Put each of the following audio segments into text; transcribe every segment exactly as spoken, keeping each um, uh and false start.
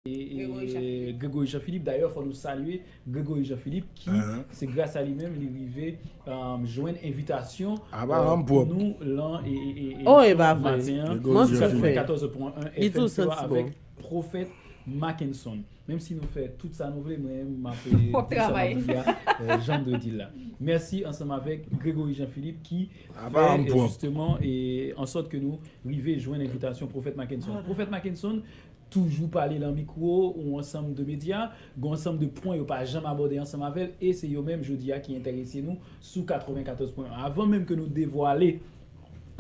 e, e, Gregory Jean-Philippe. Dayè, fò nou salye Gregory Jean-Philippe, ki se gras a li menm li rive, um, jwenn envitasyon, uh, pou nou lan e, e, e, e maten an, sou katrevenkatòz pwen en F M C A avèk Pwofèt Mackenson. Menm si nou fè tout sa nou vle, mwen menm m ap, eh, di sa m ap di a, eh, jan m dwe di l la. Mèsi ansanm avèk Gregory Jean-Philippe ki fè, eh, jisteman, eh, an sòt ke nou rive jwenn envitasyon Pwofèt Mackenson. Pwofèt Mackenson toujou pale lan mikwo yon ansanm de medya, gen yon ansanm de pwen yo pa janm abòde ansanm avè l, e se yo menm jodi a ki enterese nou sou katrevenkatòz pwen en. Avan menm ke nou devwale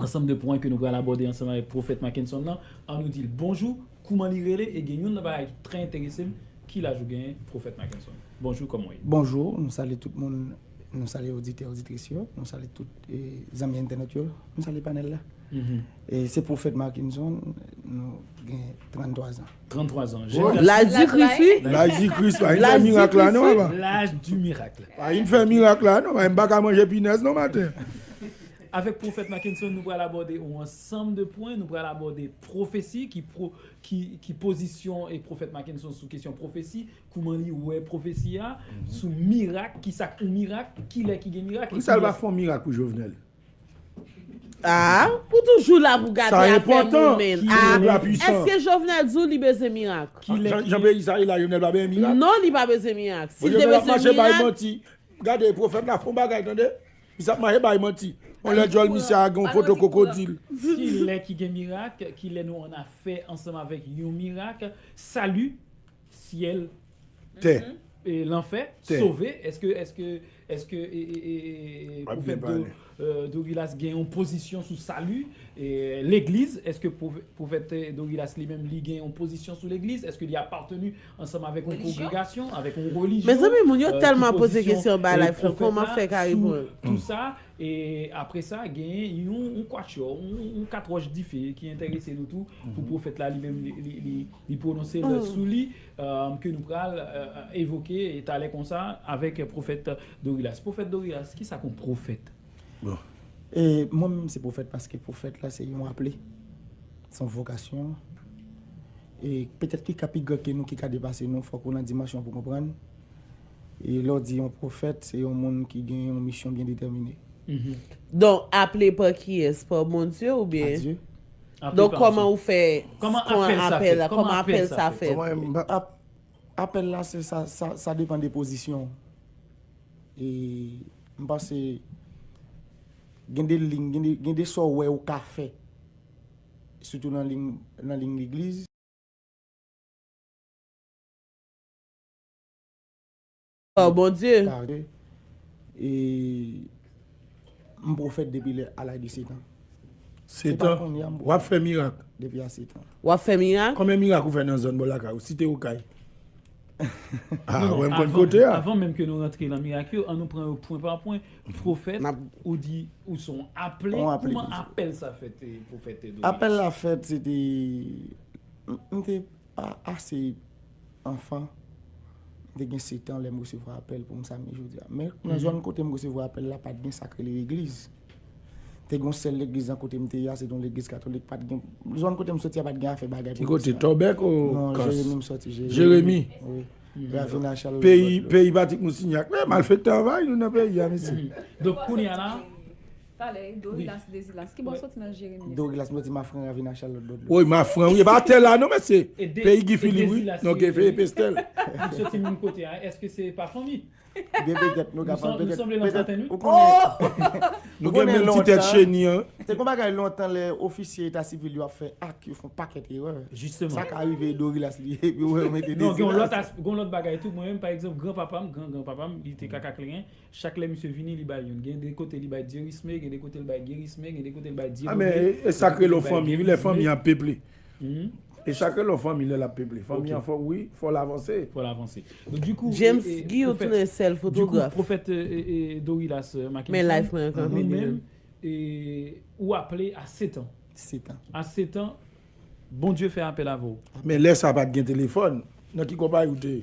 ansanm de pwen ke nou pral abòde ansanm avèk Pwofèt Mackenson nan, an nou di l bonjou, kouman li rele, e gen youn nan bagay ki trè enterese m, ki laj ou genyen, Pwofèt Mackenson? Bonjou, kòman w ye? Bonjou, nou salye tout moun, nou salye oditè, oditris yo, nou salye tout, eh, zanmi entènèt yo, nou salye panèl la. E se Pwofèt Mackenson, nou gen tranntwa zan. Tranntwa zan. Laj di Kris, wi. Laj di Kris, pa vin fè mirak la, non, papa. Laj di mirak. Pa vin fè mirak la, non, m pa ka manje pinèz, non, maten. Avèk Pwofèt Mackenson, nou pral abòde yon ansanm de pwen, nou pral abòde pwofesi, ki pwo-, ki, ki pozisyon e Pwofèt Mackenson sou kesyon pwofesi, kouman li wè pwofesi a, sou mirak, ki sa k yon mirak, kilè ki gen mirak, e kilès. Poukisa l pa fè yon mirak pou Jovenel? Ah, ou toujou la pou gate afè moun, men. Ah, èske Jovenel di w li bezwen mirak? Jan, jan peyi sa ye la, Jovenel pa bezwen mirak. Non, li pa bezwen mirak. Si l te bezwen mirak, gade, pwofèt la fè yon bagay, tande. Misye ap mache bay manti. On lè djòl misye a gen yon foto kwokodil. Kilè ki gen mirak, kilè nou annafè ansanm avèk yon mirak, sali, syèl, tè, e lanfè, sove, èske, èske, èske, e, e, e, e, pwofèt Do-, euh, Douglas gen yon pozisyon sou sali, e legliz, èske pwofè-, pwofèt, eh, Douglas li menm, li gen yon pozisyon sou legliz? Èske li apateni ansanm avèk yon kongregasyon, avèk yon relijyon? Mezanmi, moun yo tèlman poze kesyon ba live lan, kòman fè ka reponn? Tou sa, e apre sa, genyen yon, yon kwatchò, yon, yon kat wòch dife ki enterese nou tou, pou pwofèt la, li menm, li, li, li, li pwononse l sou li, eh, ke nou pral, eh, evoke talè konsa avèk pwofèt Douglas. Pwofèt Douglas, kisa k yon pwofèt? Bon. E mwen menm se pwofèt paske pwofèt la se yon aple, se yon vokasyon. E petèt ki ka pi gran ke nou, ki ka depase nou, fòk ou nan dimansyon pou konprann. E lè w di yon pwofèt, se yon moun ki gen yon misyon byen detèmine. Donk, aple pa kiyès? Pa Bondye oubyen? Pa Dye. Donk, kòman ou fè, kòman apèl la, kòman apèl sa fèt? Kòman ap-, apèl la, se sa, sa, sa depann de pozisyon w. E m panse gen de liy, gen de, gen de sa w wè ou ka fè, sitou nan liy, nan liy legliz. Oh, Bondye. E m pwofèt depi lè, a laj de sèt an. Sèt an? W ap fè mirak? Depi a sèt an. W ap fè mirak? Konbyen mirak ou fè nan zòn bò lakay ou? Site Okay. Ah, wè m konn kote a. Avan menm ke nou rantre nan mirak yo, an nou pran yo pwen pa pwen. Pwofèt, ou di ou se yon aple. Kòman apèl sa fèt, eh, pwofèt Doris? Apèl la fèt, se te, m, m te a-, ase anfan. M te gen sèt an lè m resevwa apèl pou m sa m ye jodi a. Men nan zòn kote m resevwa apèl la, pa t gen sa k rele legliz. Te gen yon sèl legliz nan kote m te ye a, se te yon legliz katolik, pa t gen, zòn kote m soti a pa t gen afè bagay pwofesyon. Ki kote, Tòbèk ou Kans? Non, Jeremi m soti, Jeremi. Jeremi. Wi. Ravin a Chalòt. Peyi, peyi Patrik Moussignac. Men malfektè anvayi nou nan peyi a, mesye. Donk, kounye a la, talè, Dorilas, Dezilas. Ki bò w soti nan Jeremi? Dorilas, m soti Mafran, Ravin a Chalòt, bò dlo. Wi, Mafran, wi. E pa atè la, non, mesye. Peyi Guy Philippe, wi. Non, Guy Philippe Pestel. Ou soti menm kote a, èske se pa fanmi? Byen, petèt, nou ka, petèt, petèt, ou konnen, nou gen menm ti tèt cheni an. Te gon bagay lontan lè ofisye eta sivil yo ap fè ak, yo fè yon pakèt erè. Jisteman. Sa ka rive Dorilas li, epi yo mete Dezilas. Non, gen yon lòt as-, gen yon lòt bagay tou. Mwen menm, pa egzanp, granpapa m, gran granpapa m, li te Kaka Kleren. Chak lè misye vini, li bay youn. Gen de kote li bay Dierisme, gen de kote li bay Guérisme, gen de kote li bay Dieudoné. Ah, men e, e sa k rele yon fanmi, wi, lè fanmi an peple. E sa k rele yon fanmi, lè l ap peple. Fanmi an fò, wi, fò l avanse. Fò l avanse. Donk, dikou, James Guy, ou tounen sèl fotograf. Dikou, pwofèt, e, e, e, Dorilas, e, Mackenson, men life mwen kanpe li menm, e, ou aple a sèt an. Sèt an. A sèt an, Bondye fè apèl avè w. Men lè sa pa t gen telefòn. Nan ki konpayi ou te ye?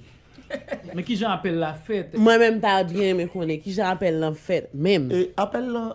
Men kijan apèl la fèt? Mwen menm ta byen renmen konnen kijan apèl lan fèt menm. E apèl lan,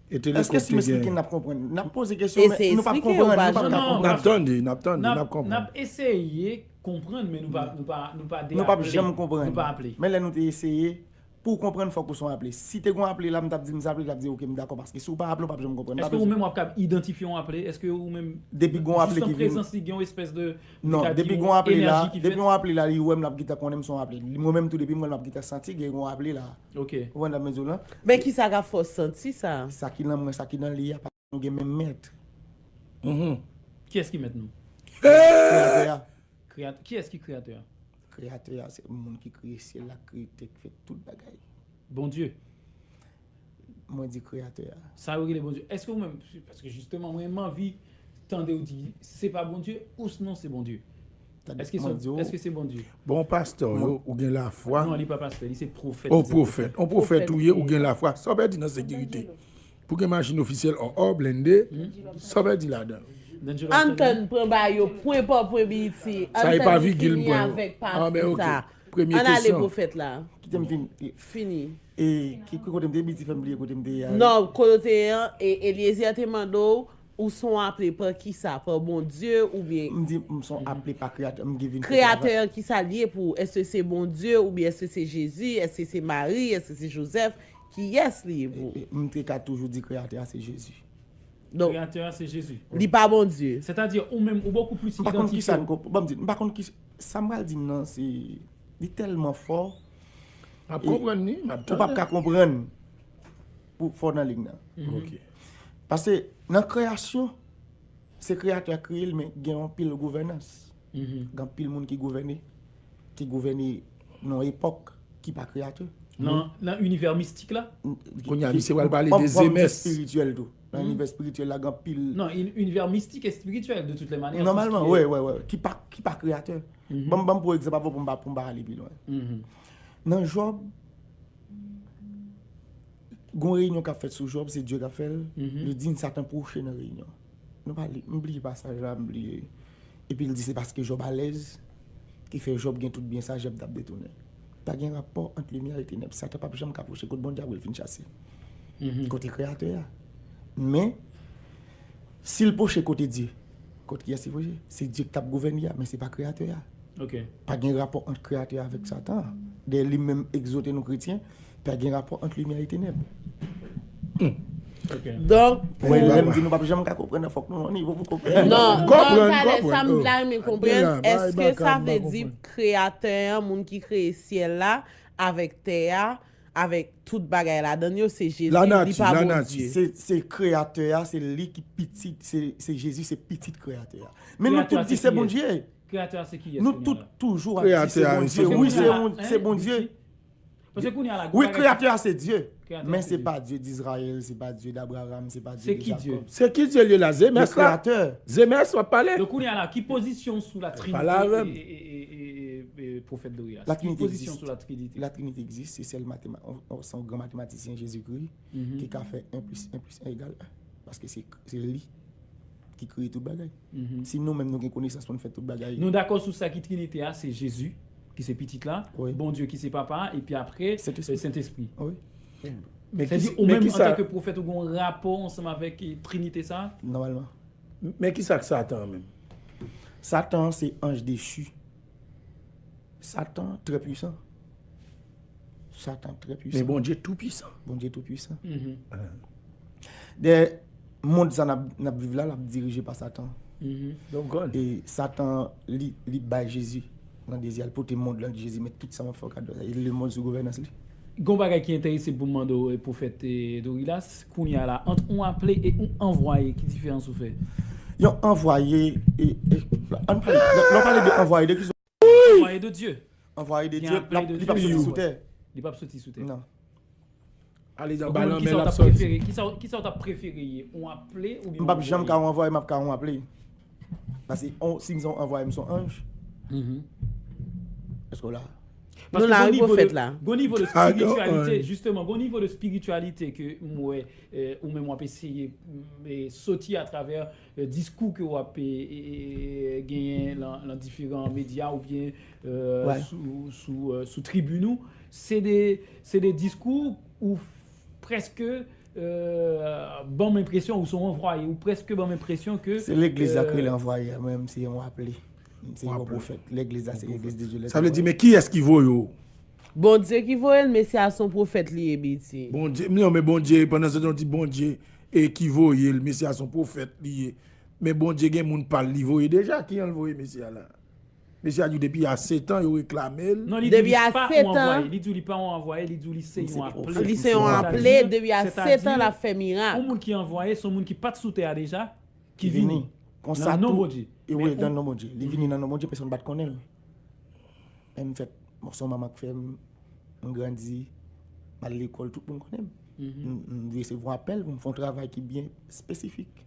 èske si m esplike n ap konprann? N ap poze kesyon, men nou p ap konprann, nou p ap ka konprann. N ap tande, n ap tande, n ap konprann. N ap eseye konprann, men nou pa, nou pa, nou pa de Nou p ap aple. janm konprann. Nou pa aple. Men lè nou te eseye, pou w konprann, fòk ou se yon aple. Si te gen yon aple la, m t ap di m se aple, l t ap di, "Oke, m dakò," paske si w pa aple, w p ap janm konprann. Èske ou menm w ap kab idantifye yon aple? Èske ou menm, Depi gen yon aple ki vin prezans li, gen yon espès de Non, depi gen yon aple la, depi gen yon aple la, li wè m, l ap gentan konnen m se yon aple. Li, mwen menm tou, depi m wè l, m ap gentan santi gen yon aple la. Ok. Ou konprann sa m vle di w lan? Men ki sa k ap fè w santi sa? Sa ki nan mwen, sa ki nan li a, pa nou gen menm mèt. Mhm. Kiyès ki mèt nou? Kreyatè a. Kreyat-, kiyès ki kreyatè a? Kreyatè a, se moun ki kreye syèl la, kreye tè, ki fè tout bagay. Bondye. Mwen di kreyatè a. Sa yo rele Bondye. Èske ou menm, paske jisteman, mwen, m anvi tande w di, se pa Bondye, ou sinon se Bondye. Tande, Èske se, mwen di w, èske se Bondye? Bon, pastè, yo, ou gen lafwa. Non, li pa pastè, li se pwofèt. Oh, pwofèt. On pwofèt ou ye, ou gen lafwa. Sa w pèdi nan sekirite? Pou gen machin ofisyèl, ò, ò, blende, sa w pèdi ladan? Ann tann pran ba yo, pwen pa pwen, B E T. Sa e pa vigil m pran yo. Ann tann fini avèk pati sa. Premye kesyon. Ann ale pwofèt la. Kite m fin. Fini. E ki, ki kote m te ye, B E T fè m bliye kote m te ye a. Non, kote w te ye an, e Eliezer te mande w, ou se yon aple pa kisa, pa Bondye oubyen M di, m se yon aple pa kreyatè, m gen vin fè travay. Kreyatè an, kisa l ye pou ou? Èske se Bondye oubyen èske se Jezi? Èske se Mari? Èske se Jozèf? Kiyès li ye pou ou? E, e, m te ka toujou di kreyatè a se Jezi. Donk, Kreyatè a se Jezi. Li pa Bondye. Sètadi, ou menm, ou bokou plis idantifye. M pa konn kisa n ko-, ban m di, m pa konn ki, sa m pral di m nan, se, li tèlman fò. M ap konprann li, m ap tande. Ou p ap ka konprann pou fò nan liy nan. Mhm. Ok. Paske nan kreyasyon, se kreyatè a kreye l, men gen yon pil gouvènans. Mhm. Gen anpil moun ki gouvène, ki gouvène nan yon epòk ki pa kreyatè. Nan, nan inivè mistik la? Kounye a, misye pral pale de Zemès. Espirityèl tou. Nan inivè espirityèl la, gen anpil. Non, in-, inivè mistik e espirityèl, de toutes les manières. Nòmalman, wi, wi, wi. Ki pa, ki pa kreyatè. Mhm. Ban m, ban m pran egzanp avan pou m pa, pou m pa ale pi lwen. Mhm. Nan Jòb, gon reyinyon k ap fèt sou Jòb, se Dye k ap fè l. Mhm. Li di Satan pwoche nan reyinyon. Nou pa li, m bliye pasaj la, m bliye. Epi l di se paske Jòb alèz ki fè Jòb gen tout byen sa Jòb t ap detounen. Pa gen rapò ant limyè e tenèb. Satan p ap janm ka pwoche kot Bondye apre l fin chase. Mhm. Kote Kreyatè a. Men, si l pwoche kote Dye, kot kiyès li pwoche? Se Dye ki t ap gouvène a, men se pa Kreyatè a. Ok. Pa gen rapò ant Kreyatè a avèk Satan. Dayè, li menm egzòte nou kretyen, pa gen rapò ant limyè e tenèb. Hmm. Ok. Donk, Wè, pou lè m di nou p ap janm ka konprann, fòk nou nan nivo pou konprann. Non, Konprann, non, talè, konprann, sa m oh. ta renmen Ay, konprann, la, bay èske baka, sa m vle pa di konprann. Kreyatè an, moun ki kreye syèl la, avèk tè a, avèk tout bagay ladann yo, se Jezi, li Lanati, pa lanati. Bondye. Se, se Kreyatè a, se li ki pitit, se, se Jezi, se pitit Kreyatè a. Men nou Kreyatè tout a di se se kiyès? Bondye. Kreyatè a se kiyès Nou kounye a tout la? toujou ap di se Kreyatè a, Bondye. se Wi, Bondye. se yon, se Bondye. Paske kounye a la, gon Wi, bagay Kreyatè a se Dye. Kreyatè Men se se Dye. pa Dye d Izrayèl, se pa Dye d Abraram, se pa Dye Se de ki Dye? Jakòb. Se ki Dye l ye la? Zemès la? Kreyatè. Zemès, w ap pale? Donk, kounye a la, ki pozisyon w sou la Trinite Pale avè m. e, e, e, e, e, e, pwofèt Douglas? La Ki Trinite pozisyon egziste. sou la Trinite? La Trinite egziste, se sèl mathema-, on, on, se yon gran matematisyen, Jezikri, Mhm. ki ka fè en plis en plis en egal en. Paske se, se li ki kreye tout bagay. Mhm. Si nou menm nou gen konesans pou n fè tout bagay. Nou dakò sou sa ki Trinite a, se Jezi, ki se Pitit la, Wi. Bondye ki se Papa a, epi apre, Sentespri. e, Sentespri. Wi. Men Sètadi, ki, ou men menm, ki sa antanke pwofèt, ou gen yon rapò ansanm avèk, e, Trinite sa a? Nòmalman. Men ki sa k Satan an menm? Satan se anj dechi. Satan trè pwisan. Satan trè pwisan. Men Bondye tou pwisan. Bondye tou pwisan. Mhm. Ah. Dayè, mond sa n ap, n ap viv la, l ap dirije pa Satan. Mhm. Donk, God. E Satan, li, li bay Jezi nan dezi a, l pote mond lan Jezi, men tout sa m ap fè w kado a, e lemonn sou gouvènans li. Gon bagay ki enterese pou m mande w, e, pwofèt, e, Douglas, kounye a la, ant yon aple e yon anvwaye, ki diferans ou fè? Yon anvwaye, e, e, ann pale, lè w pale de anvwaye, de ki Anvwaye de Dye. Anvwaye de Gen Dye, aple l ap, de li p ap Dye. soti sou tè. Li p ap soti sou tè. Non. Ale nan Ou konn balan, men kisa l ou ap t ap soti. prefere, kisa, kisa ou t ap prefere ye? Yon aple oubyen M p ap yon janm ka anvwaye? Yon anvwaye, m ap ka yon aple. Paske on, si m se yon anvwaye, m se yon anj. Mhm. Èske w la? Paske Nou la, gon wi, nivo de, pwofèt la. gon nivo de Ah, spirityalite, anj. jisteman, gon nivo de spirityalite ke m wè, eh, ou menm w ap eseye, mm, eh, soti atravè, eh, diskou ke w ap, eh, eh, eh, genyen lan, lan diferan medya oubyen, eh, Wè. sou, sou, eh, sou tribin ou. Se de, se de diskou ou f-, prèske, eh, ban m enpresyon ou se yon anvwaye, ou prèske ban m enpresyon ke, Se legliz la ki eh, rele anvwaye a, mwen menm se yon aple. Se yon pwofèt. Legliz la se legliz de Dye. Sa vle di, men kiyès ki voye w? Bondye ki voye l, mesye a se yon pwofèt li ye, B T. Bondye, non, men Bondye, pandan se tan di Bondye e ki voye l, mesye a se yon pwofèt li ye. Men Bondye gen moun pa l li voye deja, ki an l voye mesye a la? Mesye a di w depi a sèt an, yo reklame l. Non, li di li pa yon anvwaye. Li di w li pa yon anvwaye, li di w li se yon aple. Li se yon aple, depi a sèt an, l ap fè mirak. Yon moun ki anvwaye, se yon moun ki pa t sou tè a deja, ki vini. Konsa tou, wi, nan non Bondye. Li vini nan non Bondye, pèsonn pa t konnen l. Men m fèt, bon, se yon manman k fè m, m grandi, m al lekòl, tout moun konnen m. M, m resevwa apèl pou m fè yon travay ki byen espesifik.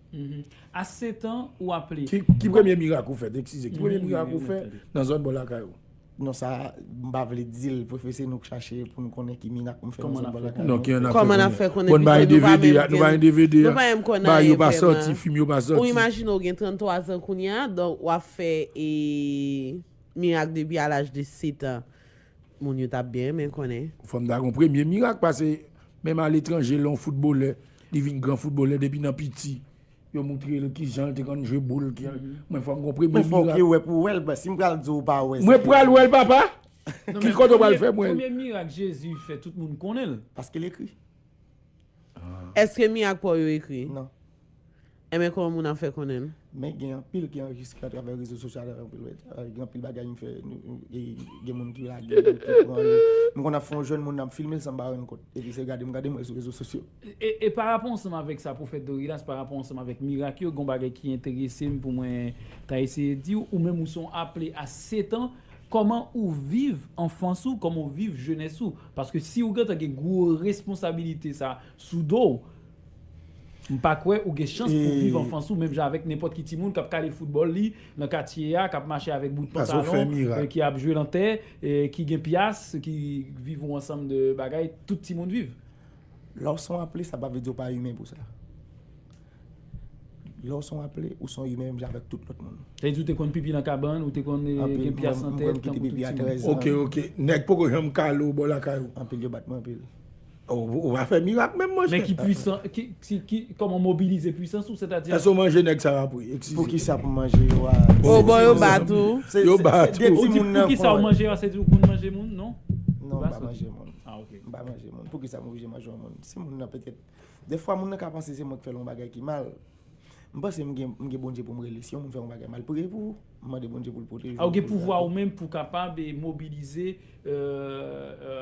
A sèt an, ou aple. Ki, ki premye mirak ou fèt? Eskize, ki premye mirak ou fè nan zòn bò lakay ou? Non, sa, m pa vle di l, pwofesè nou k chache pou n konnen ki mirak m fè nan zòn bò lakay nou. Kòman n ap fè konnen? Bon, nou pa gen D V D a, nou pa gen D V D a. Nou pa menm konnen. Bagay yo pa sòti, fim yo pa sòti. Ou imajine w gen tranntwa zan kounye a, donk w ap fè e mirak depi a laj de sèt an. Moun yo t ap byen renmen konnen. Fò m ta gen yon premye mirak, paske menm aletranje, lè yon foutbolè, li vin gran foutbolè depi nan piti, yo moutre l kijan l te konn jwe boul. Mwen, fò m gen yon premye mirak. Men fòk yo wè pou w wè l, bro. Si m pral di w ou pa wè sa. Mwen pral wè l, papa! Ki kote w pral fè m wè l? Premye mirak Jezi fè, tout moun konnen l. Paske l ekri. Èske mirak pa w yo ekri? Non. Enben, kòman moun ap fè konnen l? Men gen anpil ki anrejistre atravè rezo sosyal, atravè anpil medya. Gen anpil bagay m fè, gen moun ki lage, ki pran yo. M konn ap fè yon jèn moun, n ap filme l san m pa rann kont. Epi se gade m gade m wè sou rezo sosyo. E, e pa rapò ansanm avèk sa, Pwofèt Dorilas, pa rapò ansanm avèk mirak yo, gen yon bagay ki enterese m pou mwen ta eseye di w, ou menm ou se yon aple a sèt an, kòman ou viv anfans ou, kòman ou viv jenès ou? Paske si ou gentan gen gwo responsabilite sa sou do w, m pa kwè ou gen chans pou w viv anfans ou menm jan avèk nenpòt ki timoun k ap kale foutbòl li nan katye a, k ap mache avèk bout pantalon, ki ap jwe lan tè, ki gen pyas, ki viv yon ansanm de bagay tout timoun viv. Lè w se yon aple, sa pa vle di w pa imen pou sa. Lè w se yon aple, ou se yon imen menm jan avèk tout lòt moun. Sa vle di ou te konn pipi nan kabann, ou te konn gen pyas nan tèt, tankou tout timoun. Ok, ok. Nèg poko janm kale w bò lakay ou? Anpil yo bat mwen anpil. Ou pa fè mirak menm, monchè. Men ki pwisan, ki, ki, ki, kòman mobilize pwisans ou, sètadi? Èske w manje nèg sa yo apre? Eskize. Poukisa pou m manje yo a? O, bon, yo bat ou. Yo bat ou. Poukisa ou manje yo a, se di ou konn manje moun, non? Non, m pa manje moun. Ah, ok. M pa manje moun. Poukisa m oblije manje yon moun? Si moun nan petèt, defwa moun nan ka panse se mwen k fè l yon bagay ki mal. M panse m gen, m gen Bondye pou m rele. Si yon moun fè yon bagay mal, priye pou ou. M mande Bondye pou l pwoteje w. A, ou gen pouvwa ou menm pou w kapab, e, mobilize, e, e,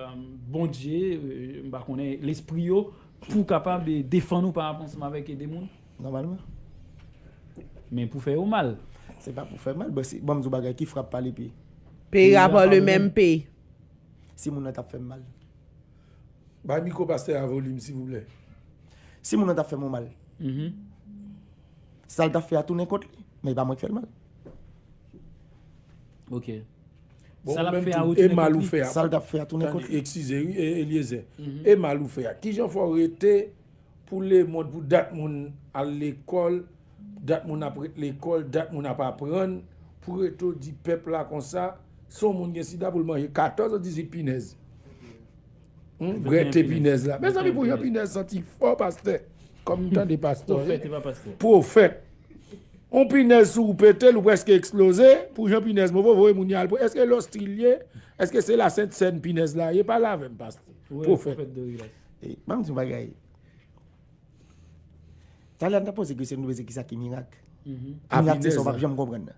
Bondye, e, m pa konnen, lespri yo, pou w kapab, e, defann ou pa rapò ansanm avèk, e, de moun? Nòmalman. Men pou fè yo mal. Se pa pou fè mal, bon, si, bon, m di w bagay ki frap pa lepe. Peye rapò le menm pe. Si moun nan t ap fè m mal. Bay mikwo pastè a volim silvouplè. Si moun nan t ap fè m yon mal, sa l t ap fè a tounen kont li, men e pa mwen k fè l mal. Ok. Bon, sa l ap fè a retounen kont li. Sa l t ap fè a tounen kont li. Eskize wi, Eliezer. E mal ou fè a. Kijan fè w rete pou lemonn, pou dat moun al lekòl, dat moun ap ret lekòl, dat moun ap aprann, pou rete w di pèp la konsa, si yon moun gen sida pou l manje katòz ou dizuit pinèz. Hum, grèt pinèz la. Mezanmi, pou jan pinèz santi fò, pastè. Kòm m tande pastè. Pwofèt, e pa pastè. Pwofèt. On pinèz sou ou pete l, ou prèske eksploze, pou jan pinèz move, voye moun yo al. Èske lòstri l ye? Èske se la Sent Sèn pinèz la ye? Pale avè m, pastè. Pwofèt. Pwofèt Dorilas. E, ban m di yon bagay. Talè a m t ap poze kesyon, m te poze kisa ki mirak. Mirak se sa w p ap janm konprann nan.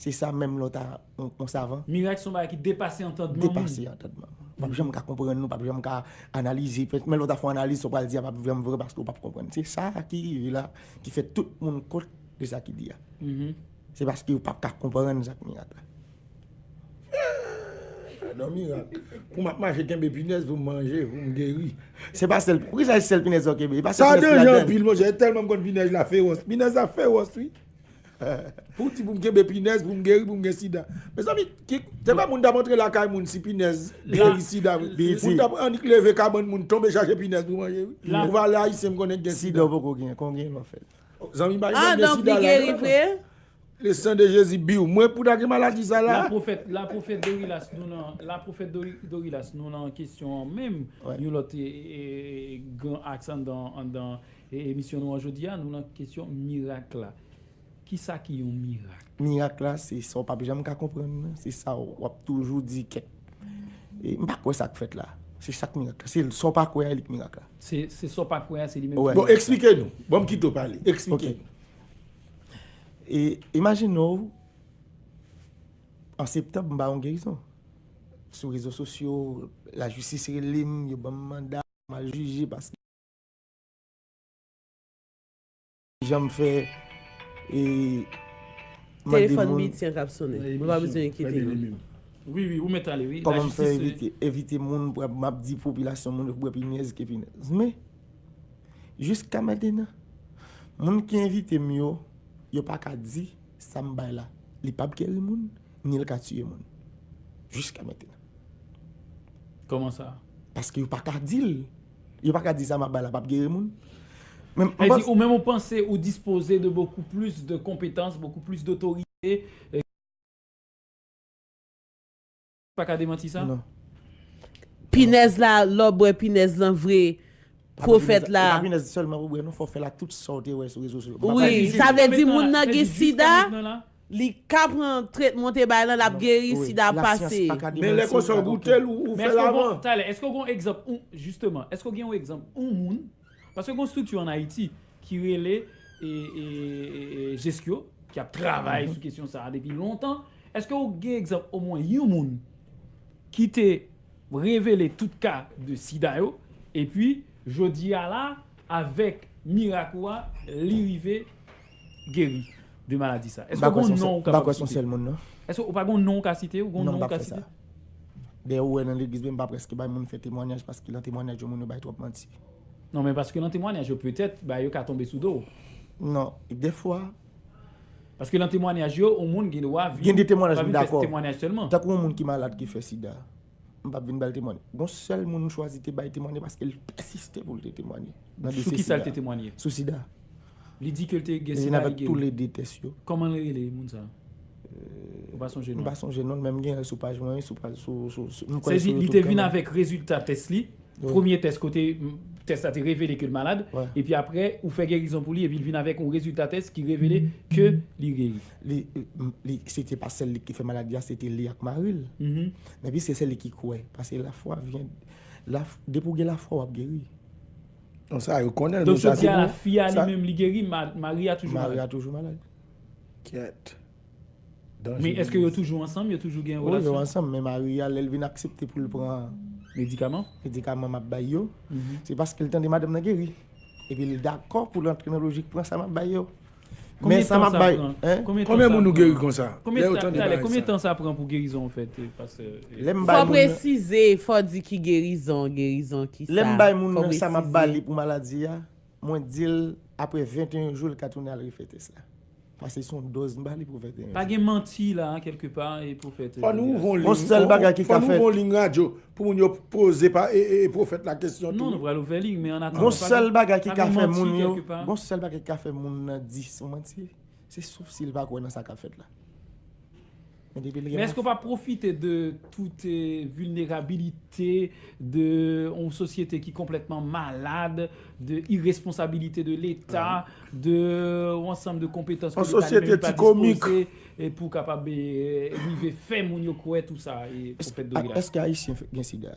Se sa menm lè w ta yon, yon savan. Mirak se yon bagay ki depase antandman moun. Depase antandman. Ou p ap janm ka konprann, ou p ap janm ka analize. Men lè w ta fè yon analiz, sa w pral di a p ap janm vre paske w p ap konprann. Se sa ki rive la, ki fè tout moun kont de sa ki di a. Se paske yo p ap ka konprann sa k mirak la. Gadon mirak. Pou m ap mache kenbe pinèz pou m manje, pou m geri. Se pa sèl, poukisa se sèl pinèz sa w kenbe? E pa sèl pinèz ki ladann. Sa danje anpil, monchè. Tèlman m konn pinèj la fewòs. Pinèz la fewòs, wi. Pou w di pou m kenbe pinèz, pou m geri, pou m gen sida. Mezanmi, ki, se pa moun t ap antre lakay moun si pinèz geri sida, wi. Moun t ap annik leve kabann moun, tonbe chache pinèz pou manje, wi. Ou pa wè Ayisyen m konnen k gen sida. Sida w poko gen, kon w gen lè w fè l. Zanmi m pa gen sida la. Ah, donk li geri vre? Le sang de Jésus, biw. Mwen pou ta gen maladi sa la. La pwofèt, la pwofèt Dorilas, nou nan, la pwofèt Dori-, Dorilas, nou nan kesyon an menm. Yon lòt, e, e, e, gran aks anndan, anndan, e, emisyon nou an jodi a, nou nan kesyon mirak la. Kisa ki yon mirak? Mirak la, se sa w p ap janm ka konprann nan. Se sa w ap toujou di kèt. E, m pa kwè sa k fèt la. Se sa k mirak la. Se sa w pa kwè a, li k mirak la. Se se sa w pa kwè a, se li menm Wè. ki Bon, eksplike nou. Ban m kite w pale. Eksplike Ok. nou. E imajine w, an septanm, m ba yon gerizon. Sou rezo sosyo, lajistis rele m, yo ban m manda, m al jije paske jan m fè e mande Telefòn moun Bityen k ap sonnen. Mwen pa bezwen kite l. Wi, wi, ou mèt ale, wi. Kòman m fè Lajistis, evite evite moun pou m ap di popilasyon moun yo pou bwè pinèz ke pinèz. Men jiska mentnan, moun ki envite m yo, yo pa ka di sa m bay la, li p ap geri moun, ni l ka tiye moun. Jiska mentnan. Kòman sa? Paske yo pa ka di l. Yo pa ka di sa m ap bay la p ap geri moun. Men m Sa vle panse di, ou menm ou panse ou dispoze de beaucoup plus de compétences, beaucoup plus d'autorité. E pa ka demanti sa? Non. Pinèz la, lè w bwè pinèz lan vre, pwofèt la. E pa pinèz sèlman pou bwè, non, fò w fè l ak tout sa w te wè sou rezo sosyo. Wi, sa vle di moun nan gen sida, Nan la, li ka pran tretman te bay lan, l ap geri Wi, sida lasyans pase. Pa ka Men lè demanti, konsa pa w ka goute l, ou ou Men fè èske l w gon, avan. Talè, èske w gon egzanp, ou, jisteman, èske w gen yon egzanp, yon moun, paske gon estrikti an Ayiti ki rele e, e, e, e, Jeskyo, ki ap travay sou kesyon sa a depi lontan, èske w gen egzanp omwen yon moun ki te revele tout ka de sida yo, epi jodi a la, avèk mirak ou a, li rive geri de maladi sa? Èske w gon non ou kapab site? Èske w pa gon non ou ka site? Ou gon non ou ka site? Dèyè ou wè nan legliz menm pa prèske bay moun fè temwanyaj paske nan temwanyaj yo moun yo bay twòp manti. Non, men paske nan temwanyaj yo petèt bay yo ka tonbe sou do w. Non, defwa. Paske nan temwanyaj yo, yon moun gen dwa vin. Gen de temwanyaj m pa vin fè dakò. Temwanyaj sèlman. Tankou yon moun ki malad ki fè sida, m p ap vin ba l temwanyaj. Gon sèl moun m chwazi te bay temwanyaj paske l pèsiste pou l te temwanye. Nan de Sou se ki sa l sida. Te temwanye? Sou sida. Li di ke l te gen Li vin sida, avèk li tou geri. Le de tès yo. Kòman l rele moun sa? Ou pa sonje M non? Pa sonje non, men m gen l sou paj mwen, sou paj, sou, sou, sou, m kwè Sèdi, sou li YouTube te vin kanmenm. Avèk rezilta tès li. Wi. Premye tès kote, mm, tès la te revele ke l malad. Wi. Epi apre, ou fè gerizon pou li, epi l vin avèk yon rezilta tès ki revele ke li geri. Li, li, se te pa sèl li ki fè maladi a, se te li ak mari l. Mhm. Men piske se li ki kwè, paske lafwa vyen, la, depi w gen lafwa, w ap geri. Non, sa yo konnen l, Donk, men sa jodi se a la, pou fi a li sa- menm li geri, ma- mari a toujou Mari malad. A toujou malad. Kyèt. Men èske yo toujou ansanm, yo toujou gen Wi, yo relasyon? Ansanm, men mari a, lè l vin aksepte pou l pran Medikaman? medikaman m ap bay yo, Mhm. se paske l tande madanm nan geri. Epi l dakò pou l antre nan lojik pran sa m ap bay yo. Konbyen Men sa tan m ap sa bay, pran? hein? Konbyen tan Konbyen sa moun ou pran? geri konsa? Konbyen Lè yo tan, tande talè, bagay konbyen sa. Tan sa pran pou gerizon, an fèt, e, pastè? E, Lè m Fò bay moun nan, presize, fò di ki gerizon, gerizon, ki sa. lè m bay moun Fò nan sa m ap presize. Ba li pou maladi a, mwen di l apre venteyen jou l ka tounen al refè tès la. Paske se yon dòz m ba li pou venteyen jou. Pa gen manti la, kèlkepa, e pwofèt. Fò nou ouvri yon Yon liy. sèl bagay ki Fò ka nou fè ouvri yon liy radyo pou moun yo poze pa, e, e, e pwofèt la kesyon Non, tou. Nou pral ouvè liy, men an Gon atandan, sèl bagay ki pa ka gen fè manti moun yo, kèlkepa. Gon sèl bagay ki ka fè moun nan di se yon manti. Se sof si l pa kwè nan sa k ap fèt la. Men depi l gen Men èske w pa pwofite de tout, eh, vilnerabilite de yon sosyete ki konplètman malad, de iresponsabilite de Leta, de yon ansanm de konpetans ke Yon Leta li sosyete menm pa ti komik. Dispoze, e pou kapab, eh, rive fè moun yo kwè tou sa, e pwofèt Douglas? Èske Ayisyen gen sida?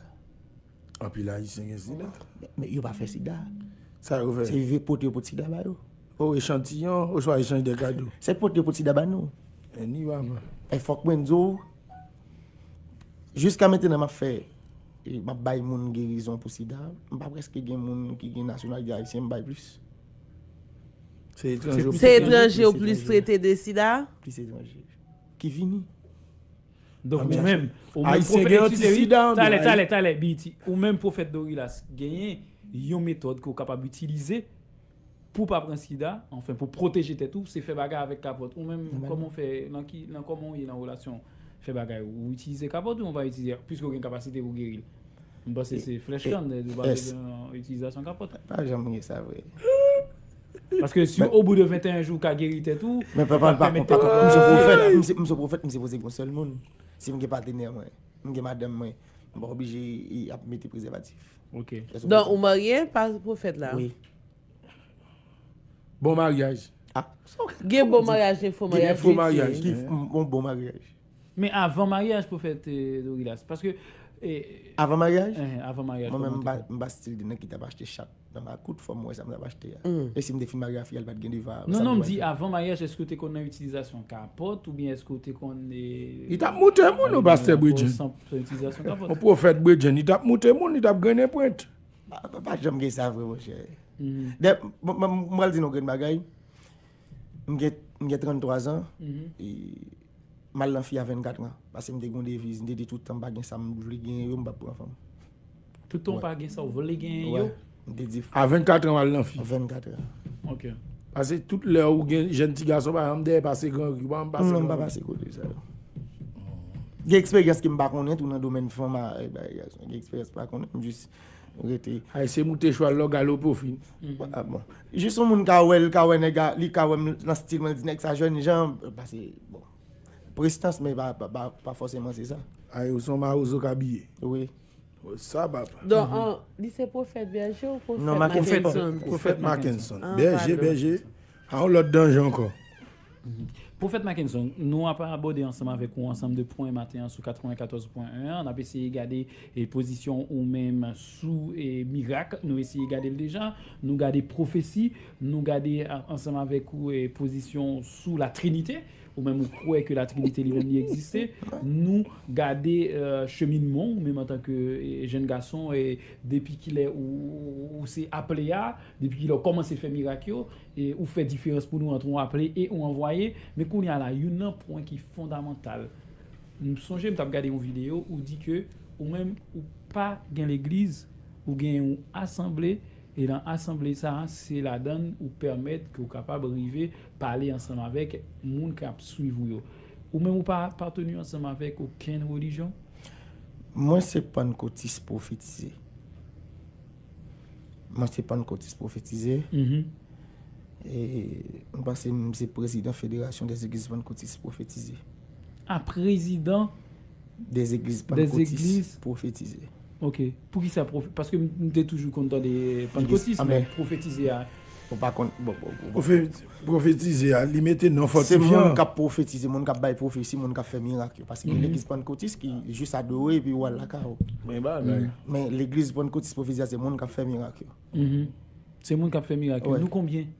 Anpil Ayisyen gen sida. Men yo pa fè sida. Sa yo fè? Se rive pote yo pot sida ba yo. O echantiyon, oswa echanj de kado. Se pote yo pot sida ba nou. E ni waman. E fòk mwen di w, jiska mentnan m ap fè, e, m ap bay moun gerizon pou sida, m pa prèske gen moun ki gen nasyonalite ayisyen m bay plis. Se etranje. Se etranje ou plis trete de sida? Plis etranje. Ki vini. Donk, An ou men, menm, ou menm Ayisyen pwofèt, gen eskize, anti-sida, talè, men talè, talè, Biti. Ou menm pwofèt Dorilas, genyen yon metòd ke w kapab itilize pou w pa pran sida, anfen, pou pwoteje tèt ou, se fè bagay avèk kapòt. Ou menm, kòman w fè, nan ki, nan kòman w ye nan relasyon fè bagay, ou itilize kapòt ou w pa itilize, piske w gen kapasite pou geri l? M panse se flèch kann, ou pa bezwen itilizasyon kapòt. Pa janm gen sa vre. Paske si au bout de venteyen jou ou ka geri tèt ou, Men papa, pa kont, pa kont, m se pwofèt, m se, m se pwofèt, m sipoze gen yon sèl moun. Si m gen patnè mwen, m gen madanm mwen, m pa oblije, e, ap mete prezèvatif. Ok. Èske w Donk, konprann? Ou marye pa pwofèt la? Wi. Bon maryaj. Gen bon maryaj, gen fo maryaj. Gen fo maryaj. Ki bon, bon maryaj. Men avan maryaj, Pwofèt Douglas, paske. Avan maryaj? Avan maryaj. Mwen menm, m pa stil de nèg ki t ap achte chat nan makout, fò m wè sa m t ap achte a. E si m te fin marye a fi a, li pa t gen deva. Non, non, m di avan maryaj, èske w te konn nan itilizasyon kapòt oubyen èske w te konn. Li t ap moute moun, non, pastè Bredjen. Yon pwofèt Bredjen, li t ap moute moun, li t ap grennen pwent. Pa janm gen sa vre, monchè. M pral di nou grenn bagay. M gen, m gen tranntwa zan. M al nan fi a vennkat an. Paske m te gen yon deviz, m te di tout tan m pa gen sa m vle genyen yo, m p ap pran fanm. Tout tan w pa gen sa w vle genyen yo? M te di. A vennkat an w al nan fi? Vennkat an. Ok. Paske tout lè ou gen jèn ti gason, pa janm dèyè pase Gran Ri, ou pa janm pase Gran Ri. Non, m pa pase kote sa yo. Gen eksperyans ke m pa konnen tou nan domèn fanm a, gen eksperyans m pa konnen, m jis rete. Ay, se moute chwal la, w galope w fin. Ah, bon. Jis yon moun ka wè l, ka wè nèg a, li ka wè m nan stil mwen, li di nèg sa jènjan, paske, bon. Prestans, men pa, pa, pa, pa fòseman se sa. Ay, ou se yon mawozo k abiye. Wi. Sa papa. Donk, li se pwofèt bèje ou pwofèt Mackenson? Non, Mackenson. Pwofèt Mackenson. Bèje, bèje. A yon lòt danje ankò. Pwofèt Mackenson, nou ap abòde ansanm avèk ou ansanm de pwen maten an sou katrevenkatòz pwen en an. N ap eseye gade e pozisyon ou menm sou e mirak. Nou eseye gade l deja. Nou gade pwofesi. Nou gade a- ansanm avèk ou e pozisyon sou la Trinite. Ou menm ou kwè ke la Trinite li menm li egziste. Nou gade e, cheminman ou menm antanke e, jèn gason e depi kilè ou, ou, ou se aple a, depi kilè ou kòmanse fè mirak yo, e ou fè diferans pou nou ant yon aple e yon anvwaye. Men kounye a la, youn nan pwen ki fondamantal, m sonje m t ap gade yon videyo, ou di ke ou menm ou pa gen legliz, ou gen yon asanble, e nan asanble sa a, se ladann ou pèmèt ke ou kapab rive pale ansanm avèk moun k ap swiv ou yo. Ou menm ou pa apateni ansanm avèk okenn relijyon? Mwen se pannkotis pwofetize. Mwen se pannkotis pwofetize. E m panse m se prezidan Federasyon dè Zegliz Pannkotis Pwofetize. A, prezidan dè Zegliz Pannkotis Pwofetize. Ok. Poukisa pwofe-, paske m, m te toujou konn tande pannkotis, men pwofetize a. Ou pa konn, bon, bon, bon. Pwofetize a, li mete non fòtifyan. Se moun k ap pwofetize, moun k ap bay pwofesi, moun k ap fè mirak yo. Paske gen legliz pannkotis ki jis adore epi ou al lakay ou. Men bagay. Men legliz pannkotis pwofetize a, se moun k ap fè mirak yo. Se moun k ap fè mirak yo. Nou konbyen?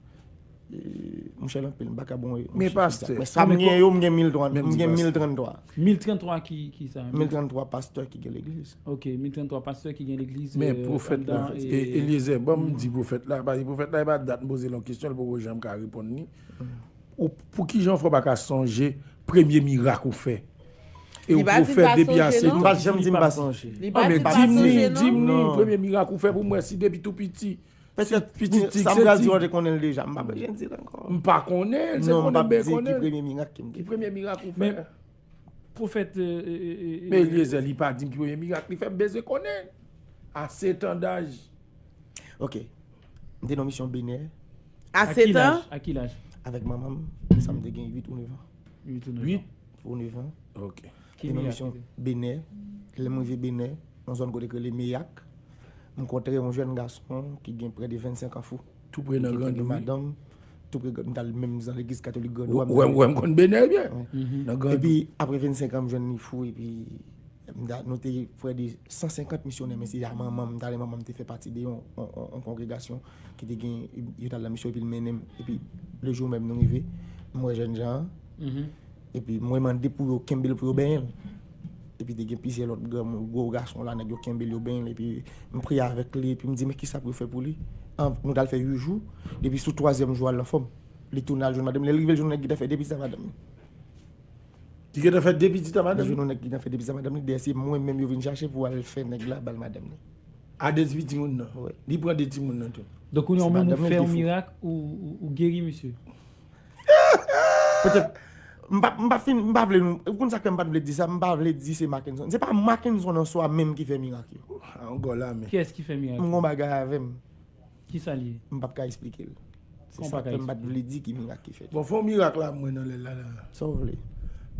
Monchè, l anpil, m pa ka bon. Men pastè. Men sa m gen yo, m gen mil trant, m gen mil tranntwa. Mil tranntwa ki, ki sa? Mil tranntwa pastè ki gen legliz. Ok, mil tranntwa pastè ki gen legliz. Men pwofèt la, Eliezer, ban m di pwofèt la, paske pwofèt la, e pa dat m poze l yon kesyon, li poko janm ka reponn li. Ou, pou kijan fò pa ka sonje premye mirak ou fè? E ou pwofèt depi a sèt an. Li pa janm di m pa sonje. Li pa di m pa sonje, non. Di m ni, premye mirak ou fè pou m wè si depi tou piti. Petèt, pitit, sa m pral di w, ou te konnen l deja. M pa bezwen di l ankò. M pa konnen l, se konnen m byen konnen l. Ki premye mirak ki m te fè? Ki premye mirak ou fè? Pwofèt. Men Eliezer, li pa di m ki premye mirak li fè, m bezwen konnen. A sèt an daj. Ok. M te nan misyon Benè. A sèt an? A ki laj? Avèk manman m, sa m te gen uit ou nèf an. Uit ou nèf an. Uit ou nèf an. Ok. Ki mirak ki te? Benè. Lè m rive Benè, yon zòn kote k rele Meyak, m kontre yon jèn gason ki gen prè de vennsenk an fou. Tou pre nan Grandou, wi. Madanm, tou pre, m t al menm nan legliz katolik Grandou a. Ou wè m konn Benè byen. Nan Grandou. Epi, apre vennsenk an, m jwenn li fou, epi m ta, nou te prè de san senkant misyonè, men se a manman m, m ta renmen manman m te fè pati de yon, yon, yon, yon kongregasyon ki te gen, yo t al nan misyon, epi l mennen m, epi le jou menm nou rive, m wè jènjan an, epi mwen mande pou yo kenbe l, pou yo benyen l. Epi te gen plizyè lòt granmoun, gwo gason la, nèg yo kenbe l, yo benyen l, epi m priye avèk li, epi m di, men kisa pou yo fè pou li? An, nou t al fè uit jou, depi sou twazyèm jou a l anfòm. Li tounen al jwenn madanm li, lè l rive l jwenn yon nèg ki te fè de pitit a madanm li. Ki gentan fè de pitit a madanm li? Li jwenn yon nèg ki gentan fè de pitit a madanm li, dèyè se mwen menm yo vin chache pou al fè nèg la ba l madanm li. A de ti timoun nan? Wi. Li pran de timoun nan tou? Donk kounye a ou menm ou fè yon mirak, ou, ou, ou geri misye? Petèt, m pa, m pa fin, m pa vle nou, ou konn sa k fè m pa t vle di sa, m pa vle di se Mackenson. Se pa Mackenson an swa menm ki fè mirak yo. A yon gò lame. Kiyès ki fè mirak yo? M gen yon bagay avè m. Kisa l ye? M p ap ka eksplike l. Se sa k fè m pa t vle di ki mirak ki fèt. Bon, fè yon mirak la pou mwen nan lè l la, la. Sa w vle?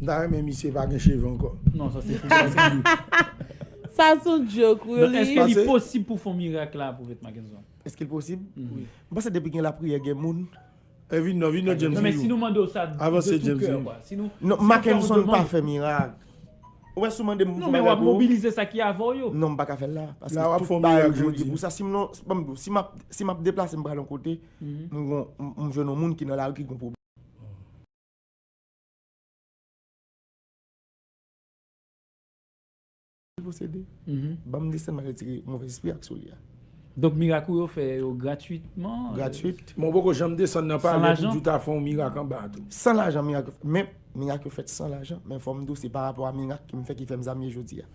M ta renmen misye pa gen cheve ankò. Non, sa se pou sa se li. Sa se yon joke, really. Èske li posib pou fè yon mirak la, Pwofèt Mackenson? Èske l posib? Wi. M panse depi gen lapriyè, gen moun. E vin non, vin non, James. Non, men si nou mande w sa de Avanse, tout James, kè, vin. Kwa, si nou, Non, si w fè yon Mackenson pa demann, fè mirak. Ou wè si w mande m pou non, fè men w bagay ap pou ou? Mobilize sa ki avè w yo. Non, m pa ka fè l la. Paske La, w ap tout fè yon bagay mirak jodi jodi. Pou sa, si m non, ban m di w, si m ap, si m ap deplase m pral yon kote, m gon- m m jwenn yon moun ki nan lari ki gon pwoblèm. Posede. Ban m desann m al retire movèz espri ak sou li a. Donk mirak ou yo fè yo gratwitman? Gratwit. Mwen poko janm desann nan palè pou di w ta fè yon mirak anba tou. San lajan, mirak yo fèt. Men mirak yo fèt san lajan. Men fò m di w, se pa rapò a mirak ki m fè ki fè m sa m ye jodi a.